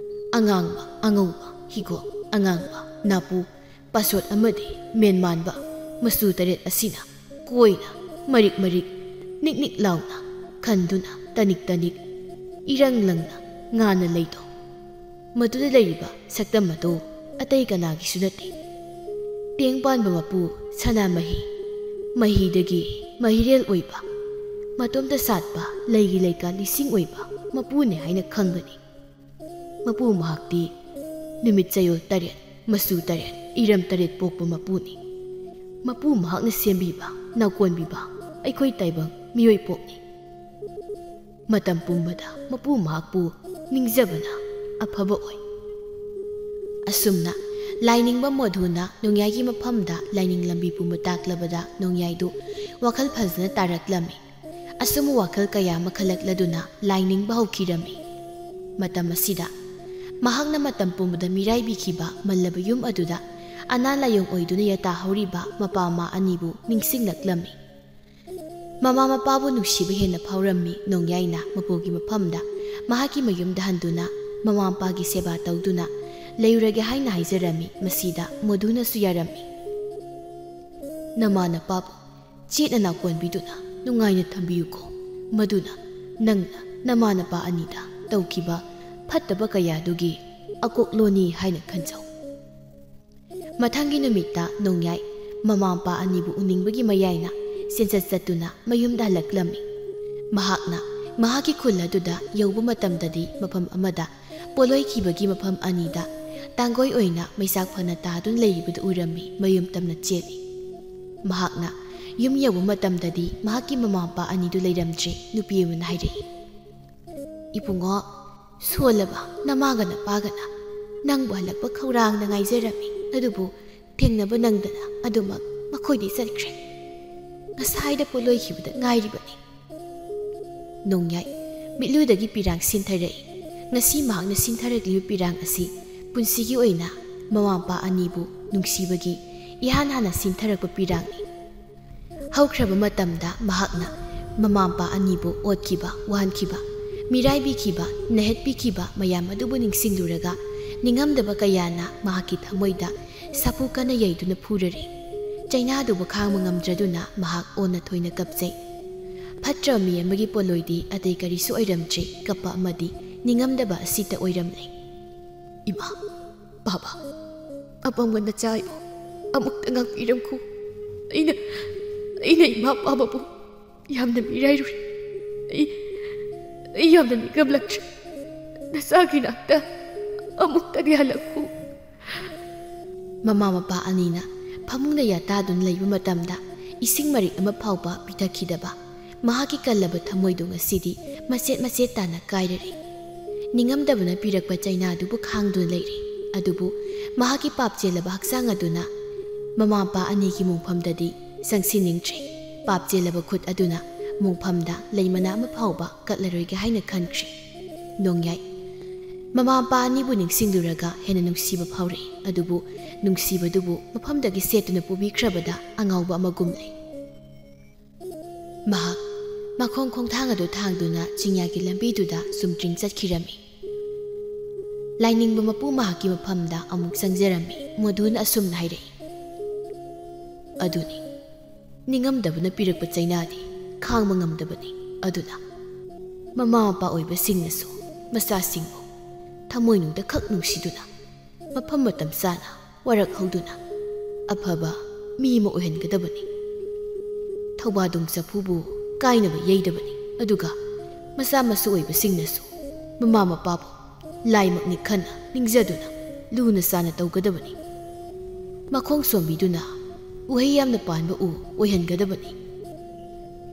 ꯑꯉꯥꯡꯕ, ꯑꯉꯧꯕ, ꯍꯤꯒꯣꯛ, ꯑꯉꯥꯡꯕ, ꯅꯥꯄꯨ, ꯄꯥꯁꯣꯠ ꯑꯃꯗꯤ ꯃꯦꯟꯃꯥꯟꯕ ꯃꯆꯨ ꯇꯔꯦꯠ ꯑꯁꯤꯅ ꯀꯣꯏꯅ, ꯃꯔꯤꯛ ꯃꯔꯤꯛ, ꯅꯤꯛ ꯅꯤꯛ ꯂꯥꯎꯅ ꯈꯟꯗꯨꯅ, ꯇꯅꯤꯛ ꯇꯅꯤꯛ, ꯏꯔꯪ ꯂꯪꯅ ꯉꯥꯅ ꯂꯩꯗꯣ꯫ ꯃꯗꯨꯗ ꯂꯩꯔꯤꯕ ꯁꯛꯇꯝ ꯑꯗꯨ ꯑꯇꯩ ꯀꯅꯥꯒꯤꯁꯨ ꯅꯠꯇꯦ꯫ ꯇꯦꯡ ꯄꯥꯟꯕ ꯃꯄꯨ ꯁꯅꯥꯃꯍꯤ, ꯃꯍꯤꯗꯒꯤ ꯃꯍꯤꯔꯦꯜ ꯑꯣꯏꯕ, ꯃꯇꯣꯝꯇ ꯁꯥꯠꯄ ꯂꯩꯒꯤ ꯂꯩꯀꯥ ꯂꯤꯁꯤꯡ ꯑꯣꯏꯕ ꯃꯄꯨꯅꯤ ꯍꯥꯏꯅ ꯈꯪꯒꯅꯤ꯫ ꯃꯄꯨ ꯃꯍꯥꯛꯇꯤ ꯅꯨꯃꯤꯠ ꯆꯌꯣꯜ ꯇꯔꯦꯠ, ꯃꯆꯨ ꯇꯔꯦꯠ, ꯏꯔꯝ ꯇꯔꯦꯠ ꯄꯣꯛꯄ ꯃꯄꯨꯅꯤ꯫ ꯃꯄꯨ ꯃꯍꯥꯛꯅ ꯁꯦꯝꯕꯤꯕ, ꯅꯥꯎꯀꯣꯟꯕꯤꯕ ꯑꯩꯈꯣꯏ ꯇꯥꯏꯕꯪ ꯃꯤꯑꯣꯏ ꯄꯣꯛꯅꯤ꯫ ꯃꯇꯝ ꯄꯨꯝꯕꯗ ꯃꯄꯨ ꯃꯍꯥꯛꯄꯨ ꯅꯤꯡꯖꯕꯅ ꯑꯐꯕ ꯑꯣꯏ꯫ ꯑꯁꯨꯝꯅ ꯂꯥꯏꯅꯤꯡꯕ ꯃꯣꯙꯨꯅ ꯅꯣꯡꯌꯥꯏꯒꯤ ꯃꯐꯝꯗ ꯂꯥꯏꯅꯤꯡ ꯂꯝꯕꯤ ꯄꯨꯝꯕ ꯇꯥꯛꯂꯕꯗ ꯅꯣꯡꯌꯥꯏꯗꯨ ꯋꯥꯈꯜ ꯐꯖꯅ ꯇꯥꯔꯛꯂꯝꯃꯤ꯫ ꯑꯁꯨꯝꯕ ꯋꯥꯈꯜ ꯀꯌꯥ ꯑꯃ ꯈꯜꯂꯛꯂꯗꯨꯅ ꯂꯥꯏꯅꯤꯡꯕ ꯍꯧꯈꯤꯔꯝꯃꯤ꯫ ꯃꯇꯝ ꯑꯁꯤꯗ ꯃꯍꯥꯛꯅ ꯃꯇꯝ ꯄꯨꯝꯕꯗ ꯃꯤꯔꯥꯏꯕꯤꯈꯤꯕ ꯃꯜꯂꯕ ꯌꯨꯝ ꯑꯗꯨꯗ ꯑꯅꯥ ꯂꯥꯏꯌꯣꯡ ꯑꯣꯏꯗꯨꯅ ꯌꯥꯇꯥꯍꯧꯔꯤꯕ ꯃꯄꯥ ꯃꯃꯥ ꯑꯅꯤꯕꯨ ꯅꯤꯡꯁꯤꯡꯂꯛꯂꯝꯃꯤ꯫ ꯃꯃꯥ ꯃꯄꯥꯕꯨ ꯅꯨꯡꯁꯤꯕ ꯍꯦꯟꯅ ꯐꯥꯎꯔꯝꯃꯤ ꯅꯣꯡꯌꯥꯏꯅ ꯃꯄꯨꯒꯤ ꯃꯐꯝꯗ ꯃꯍꯥꯛꯀꯤ ꯃꯌꯨꯝꯗ ꯍꯟꯗꯨꯅ ꯃꯃꯥ ꯃꯄꯥꯒꯤ ꯁꯦꯕꯥ ꯇꯧꯗꯨꯅ ꯂꯩꯔꯨꯔꯒꯦ ꯍꯥꯏꯅ ꯍꯥꯏꯖꯔꯝꯃꯤ꯫ ꯃꯁꯤꯗ ꯃꯣꯗꯨꯅꯁꯨ ꯌꯥꯔꯝꯃꯤ꯫ "ꯅꯃꯥ ꯅꯄꯥꯕꯨ ꯆꯦꯠꯅ ꯅꯥꯀꯣꯟꯕꯤꯗꯨꯅ ꯅꯨꯡꯉꯥꯏꯅ ꯊꯝꯕꯤꯌꯨꯀꯣ꯫ ꯃꯗꯨꯅ ꯅꯪꯅ ꯅꯃꯥ ꯅꯄꯥ ꯑꯅꯤꯗ ꯇꯧꯈꯤꯕ ꯐꯠꯇꯕ ꯀꯌꯥꯗꯨꯒꯤ ꯑꯀꯣꯛꯂꯣꯟꯅꯤ ꯍꯥꯏꯅ ꯈꯟꯖꯧ꯫" ꯃꯊꯪꯒꯤ ꯅꯨꯃꯤꯠꯇ ꯅꯣꯡꯌꯥꯏ ꯃꯃꯥ ꯃꯄꯥ ꯑꯅꯤꯕꯨ ꯎꯅꯤꯡꯕꯒꯤ ꯃꯌꯥꯏꯅ ꯆꯦꯟꯆꯠ ꯆꯠꯇꯨꯅ ꯃꯌꯨꯝꯗ ꯍꯜꯂꯛꯂꯝꯃꯤ꯫ ꯃꯍꯥꯛꯅ ꯃꯍꯥꯛꯀꯤ ꯈꯨꯜ ꯑꯗꯨꯗ ꯌꯧꯕ ꯃꯇꯝꯗꯗꯤ ꯃꯐꯝ ꯑꯃꯗ ꯄꯣꯠꯂꯣꯏꯈꯤꯕꯒꯤ ꯃꯐꯝ ꯑꯅꯤꯗ ꯇꯥꯡꯒꯣꯏ ꯑꯣꯏꯅ ꯃꯩꯆꯥꯛ ꯐꯅ ꯇꯥꯗꯨꯅ ꯂꯩꯔꯤꯕꯗꯨ ꯎꯔꯝꯃꯤ꯫ ꯃꯌꯨꯝ ꯇꯝꯅ ꯆꯦꯜꯂꯤ꯫ ꯃꯍꯥꯛꯅ ꯌꯨꯝ ꯌꯧꯕ ꯃꯇꯝꯗꯗꯤ ꯃꯍꯥꯛꯀꯤ ꯃꯃꯥ ꯃꯄꯥ ꯑꯅꯤꯗꯨ ꯂꯩꯔꯝꯗ꯭ꯔꯦ꯫ ꯅꯨꯄꯤ ꯑꯃꯅ ꯍꯥꯏꯔꯛꯏ, "ꯏꯕꯨꯡꯉꯣ, ꯁꯣꯜꯂꯕ ꯅꯃꯥꯒ ꯅꯄꯥꯒꯅ ꯅꯪꯕꯨ ꯍꯜꯂꯛꯄ ꯈꯧꯔꯥꯡꯅ ꯉꯥꯏꯖꯔꯝꯃꯤ꯫ ꯑꯗꯨꯕꯨ ꯊꯦꯡꯅꯕ ꯅꯪꯗꯅ ꯑꯗꯨꯃꯛ ꯃꯈꯣꯏꯗꯤ ꯆꯠꯈ꯭ꯔꯦ꯫ ꯉꯁꯥꯏꯗ ꯄꯣꯠꯂꯣꯏꯈꯤꯕꯗ ꯉꯥꯏꯔꯤꯕꯅꯤ꯫" ꯅꯣꯡꯌꯥꯏ ꯃꯤꯠꯂꯨꯗꯒꯤ ꯄꯤꯔꯥꯡ ꯁꯤꯟꯊꯔꯛꯏ꯫ ꯉꯁꯤ ꯃꯍꯥꯛꯅ ꯁꯤꯟꯊꯔꯛꯂꯤꯕ ꯄꯤꯔꯥꯡ ꯑꯁꯤ ꯄꯨꯟꯁꯤꯒꯤ ꯑꯣꯏꯅ ꯃꯃꯥ ꯃꯄꯥ ꯑꯅꯤꯕꯨ ꯅꯨꯡꯁꯤꯕꯒꯤ ꯏꯍꯥꯟ ꯍꯥꯟꯅ ꯁꯤꯟꯊꯔꯛꯄ ꯄꯤꯔꯥꯡꯅꯤ꯫ ꯍꯧꯈ꯭ꯔꯕ ꯃꯇꯝꯗ ꯃꯍꯥꯛꯅ ꯃꯃꯥ ꯃꯄꯥ ꯑꯅꯤꯕꯨ ꯑꯣꯠꯈꯤꯕ, ꯋꯥꯍꯟꯈꯤꯕ, ꯃꯤꯔꯥꯏꯕꯤꯈꯤꯕ, ꯅꯩꯍꯠꯄꯤꯈꯤꯕ ꯃꯌꯥꯝ ꯑꯗꯨꯕꯨ ꯅꯤꯡꯁꯤꯡꯂꯨꯔꯒ ꯅꯤꯡꯉꯝꯗꯕ ꯀꯌꯥꯅ ꯃꯍꯥꯛꯀꯤ ꯊꯃꯣꯏꯗ ꯁꯥꯐꯨ ꯀꯟꯅ ꯌꯩꯗꯨꯅ ꯐꯨꯔꯔꯤ꯫ ꯆꯩꯅꯥꯗꯨꯕꯨ ꯈꯥꯡꯕ ꯉꯝꯗ꯭ꯔꯗꯨꯅ ꯃꯍꯥꯛ ꯑꯣꯟꯅ ꯊꯣꯏꯅ ꯀꯞꯆꯩ꯫ ꯐꯠꯇ꯭ꯔꯕ ꯃꯤ ꯑꯃꯒꯤ ꯄꯣꯠꯂꯣꯏꯗꯤ ꯑꯇꯩ ꯀꯔꯤꯁꯨ ꯑꯣꯏꯔꯝꯗ꯭ꯔꯤ, ꯀꯞꯄ ꯑꯃꯗꯤ ꯅꯤꯡꯉꯝꯗꯕ ꯑꯁꯤꯇ ꯑꯣꯏꯔꯝꯂꯦ꯫ "ꯏꯃꯥ, ꯕꯥꯕꯥ, ꯑꯄꯪꯕ ꯅꯆꯥ ꯑꯩꯕꯨ ꯑꯃꯨꯛꯇ ꯉꯥꯛꯄꯤꯔꯝꯈꯨ꯫ ꯑꯩꯅ, ꯑꯩꯅ ꯏꯃꯥ ꯕꯥꯕꯥꯕꯨ ꯌꯥꯝꯅ ꯃꯤꯔꯥꯏꯔꯨꯔꯦ꯫ ꯑꯩ, ꯑꯩ ꯌꯥꯝꯅ ꯅꯤꯡꯉꯝꯂꯛꯇ꯭ꯔꯦ꯫ ꯅꯆꯥꯒꯤ ꯅꯥꯛꯇ ꯑꯃꯨꯛꯇꯗꯤ ꯍꯜꯂꯛꯈꯨ꯫" ꯃꯃꯥ ꯃꯄꯥ ꯑꯅꯤꯅ ꯐꯃꯨꯡꯗ ꯌꯥꯇꯥꯗꯨꯅ ꯂꯩꯕ ꯃꯇꯝꯗ ꯏꯁꯤꯡ ꯃꯔꯤꯛ ꯑꯃ ꯐꯥꯎꯕ ꯄꯤꯊꯛꯈꯤꯗꯕ ꯃꯍꯥꯛꯀꯤ ꯀꯜꯂꯕ ꯊꯃꯣꯏꯗꯨ ꯉꯁꯤꯗꯤ ꯃꯆꯦꯠ ꯃꯆꯦꯠ ꯇꯥꯅ ꯀꯥꯏꯔꯔꯦ꯫ ꯅꯤꯡꯉꯝꯗꯕꯅ ꯄꯤꯔꯛꯄ ꯆꯩꯅꯥꯗꯨꯕꯨ ꯈꯥꯡꯗꯨꯅ ꯂꯩꯔꯤ꯫ ꯑꯗꯨꯕꯨ ꯃꯍꯥꯛꯀꯤ ꯄꯥꯞ ꯆꯦꯜꯂꯕ ꯍꯛꯆꯥꯡ ꯑꯗꯨꯅ ꯃꯃꯥ ꯃꯄꯥ ꯑꯅꯤꯒꯤ ꯃꯣꯡꯐꯝꯗꯗꯤ ꯆꯪꯁꯤꯟꯅꯤꯡꯗ꯭ꯔꯦ꯫ ꯄꯥꯞ ꯆꯦꯜꯂꯕ ꯈꯨꯠ ꯑꯗꯨꯅ ꯃꯣꯡꯐꯝꯗ ꯂꯩ ꯃꯅꯥ ꯑꯃ ꯐꯥꯎꯕ ꯀꯠꯂꯔꯣꯏꯒꯦ ꯍꯥꯏꯅ ꯈꯟꯈ꯭ꯔꯦ꯫ ꯅꯣꯡꯌꯥꯏ ꯃꯃꯥ ꯃꯄꯥ ꯑꯅꯤꯕꯨ ꯅꯤꯡꯁꯤꯡꯂꯨꯔꯒ ꯍꯦꯟꯅ ꯅꯨꯡꯁꯤꯕ ꯐꯥꯎꯔꯛꯏ꯫ ꯑꯗꯨꯕꯨ ꯅꯨꯡꯁꯤꯕꯗꯨꯕꯨ ꯃꯐꯝꯗꯒꯤ ꯁꯦꯠꯇꯨꯅ ꯄꯨꯕꯤꯈ꯭ꯔꯕꯗ ꯑꯉꯥꯎꯕ ꯑꯃꯒꯨꯝꯂꯦ꯫ ꯃꯍꯥꯛ ꯃꯈꯣꯡ ꯈꯣꯡꯊꯥꯡ ꯑꯗꯨ ꯊꯥꯡꯗꯨꯅ ꯆꯤꯡꯌꯥꯒꯤ ꯂꯝꯕꯤꯗꯨꯗ ꯆꯨꯝꯗ꯭ꯔꯤꯡ ꯆꯠꯈꯤꯔꯝꯃꯤ꯫ ꯂꯥꯏꯅꯤꯡꯕ ꯃꯄꯨ ꯃꯍꯥꯛꯀꯤ ꯃꯐꯝꯗ ꯑꯃꯨꯛ ꯆꯪꯖꯔꯝꯃꯤ꯫ ꯃꯗꯨꯅ ꯑꯁꯨꯝꯅ ꯍꯥꯏꯔꯛꯏ, "ꯑꯗꯨꯅꯤ, ꯅꯤꯡꯉꯝꯗꯕꯅ ꯄꯤꯔꯛꯄ ꯆꯩꯅꯥꯗꯤ ꯈꯥꯡꯕ ꯉꯝꯗꯕꯅꯤ꯫ ꯑꯗꯨꯅ ꯃꯃꯥ ꯃꯄꯥ ꯑꯣꯏꯕꯁꯤꯡꯅꯁꯨ ꯃꯆꯥꯁꯤꯡꯕꯨ ꯊꯃꯣꯏꯅꯨꯡꯗ ꯈꯛ ꯅꯨꯡꯁꯤꯗꯨꯅ, ꯃꯐꯝ ꯃꯇꯝ ꯆꯥꯅ ꯋꯥꯔꯛꯍꯧꯗꯨꯅ ꯑꯐꯕ ꯃꯤ ꯑꯃ ꯑꯣꯏꯍꯟꯒꯗꯕꯅꯤ꯫ ꯊꯧꯕꯥꯗꯣꯡ ꯆꯐꯨꯕꯨ ꯀꯥꯏꯅꯕ ꯌꯩꯗꯕꯅꯤ꯫ ꯑꯗꯨꯒ ꯃꯆꯥ ꯃꯁꯨ ꯑꯣꯏꯕꯁꯤꯡꯅꯁꯨ ꯃꯃꯥ ꯃꯄꯥꯕꯨ ꯂꯥꯏꯃꯛꯅꯤ ꯈꯟꯅ ꯅꯤꯡꯖꯗꯨꯅ ꯂꯨꯅ ꯆꯥꯅ ꯇꯧꯒꯗꯕꯅꯤ꯫ ꯃꯈꯣꯡ ꯁꯣꯝꯕꯤꯗꯨꯅ ꯎꯍꯩ ꯌꯥꯝꯅ ꯄꯥꯟꯕ ꯎ ꯑꯣꯏꯍꯟꯒꯗꯕꯅꯤ꯫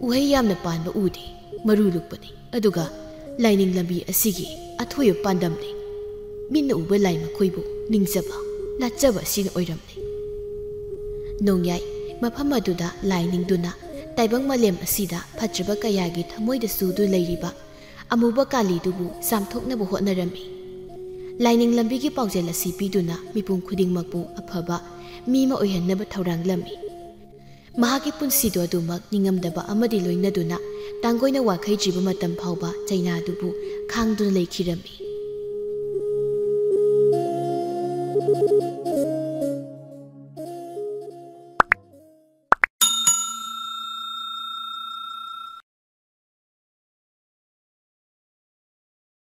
ꯎꯍꯩ ꯌꯥꯝꯅ ꯄꯥꯟꯕ ꯎꯗꯤ ꯃꯔꯨ ꯂꯨꯛꯄꯅꯤ, ꯑꯗꯨꯒ ꯂꯥꯏꯅꯤꯡ ꯂꯝꯕꯤ ꯑꯁꯤꯒꯤ ꯑꯊꯣꯏꯕ ꯄꯥꯟꯗꯝꯅꯤ꯫ ꯃꯤꯠꯅ ꯎꯕ ꯂꯥꯏ ꯃꯈꯣꯏꯕꯨ ꯅꯤꯡꯖꯕ, ꯂꯥꯠꯆꯕ ꯑꯁꯤꯅ ꯑꯣꯏꯔꯝꯂꯦ꯫ ꯅꯣꯡꯌꯥꯏ ꯃꯐꯝ ꯑꯗꯨꯗ ꯂꯥꯏ ꯅꯤꯡꯗꯨꯅ ꯇꯥꯏꯕꯪ ꯃꯥꯂꯦꯝ ꯑꯁꯤꯗ ꯐꯠꯇ꯭ꯔꯕ ꯀꯌꯥꯒꯤ ꯊꯃꯣꯏꯗ ꯆꯨꯗꯨ ꯂꯩꯔꯤꯕ ꯑꯃꯨꯕ ꯀꯥꯂꯤꯗꯨꯕꯨ ꯆꯥꯝꯊꯣꯛꯅꯕ ꯍꯣꯠꯅꯔꯝꯃꯤ꯫ ꯂꯥꯏꯅꯤꯡ ꯂꯝꯕꯤꯒꯤ ꯄꯥꯎꯖꯦꯜ ꯑꯁꯤ ꯄꯤꯗꯨꯅ ꯃꯤꯄꯨꯝ ꯈꯨꯗꯤꯡꯃꯛꯄꯨ ꯑꯐꯕ ꯃꯤ ꯑꯃ ꯑꯣꯏꯍꯟꯅꯕ ꯊꯧꯔꯥꯡꯂꯝꯃꯤ꯫ ꯃꯍꯥꯛꯀꯤ ꯄꯨꯟꯁꯤꯗꯣ ꯑꯗꯨꯃꯛ ꯅꯤꯡꯉꯝꯗꯕ ꯑꯃꯗꯤ ꯂꯣꯏꯅꯗꯨꯅ ꯇꯥꯡꯒꯣꯏꯅ ꯋꯥꯈꯩꯗ꯭ꯔꯤꯕ ꯃꯇꯝ ꯐꯥꯎꯕ ꯆꯩꯅꯥꯗꯨꯕꯨ ꯈꯥꯡꯗꯨꯅ ꯂꯩꯈꯤꯔꯝꯃꯤ꯫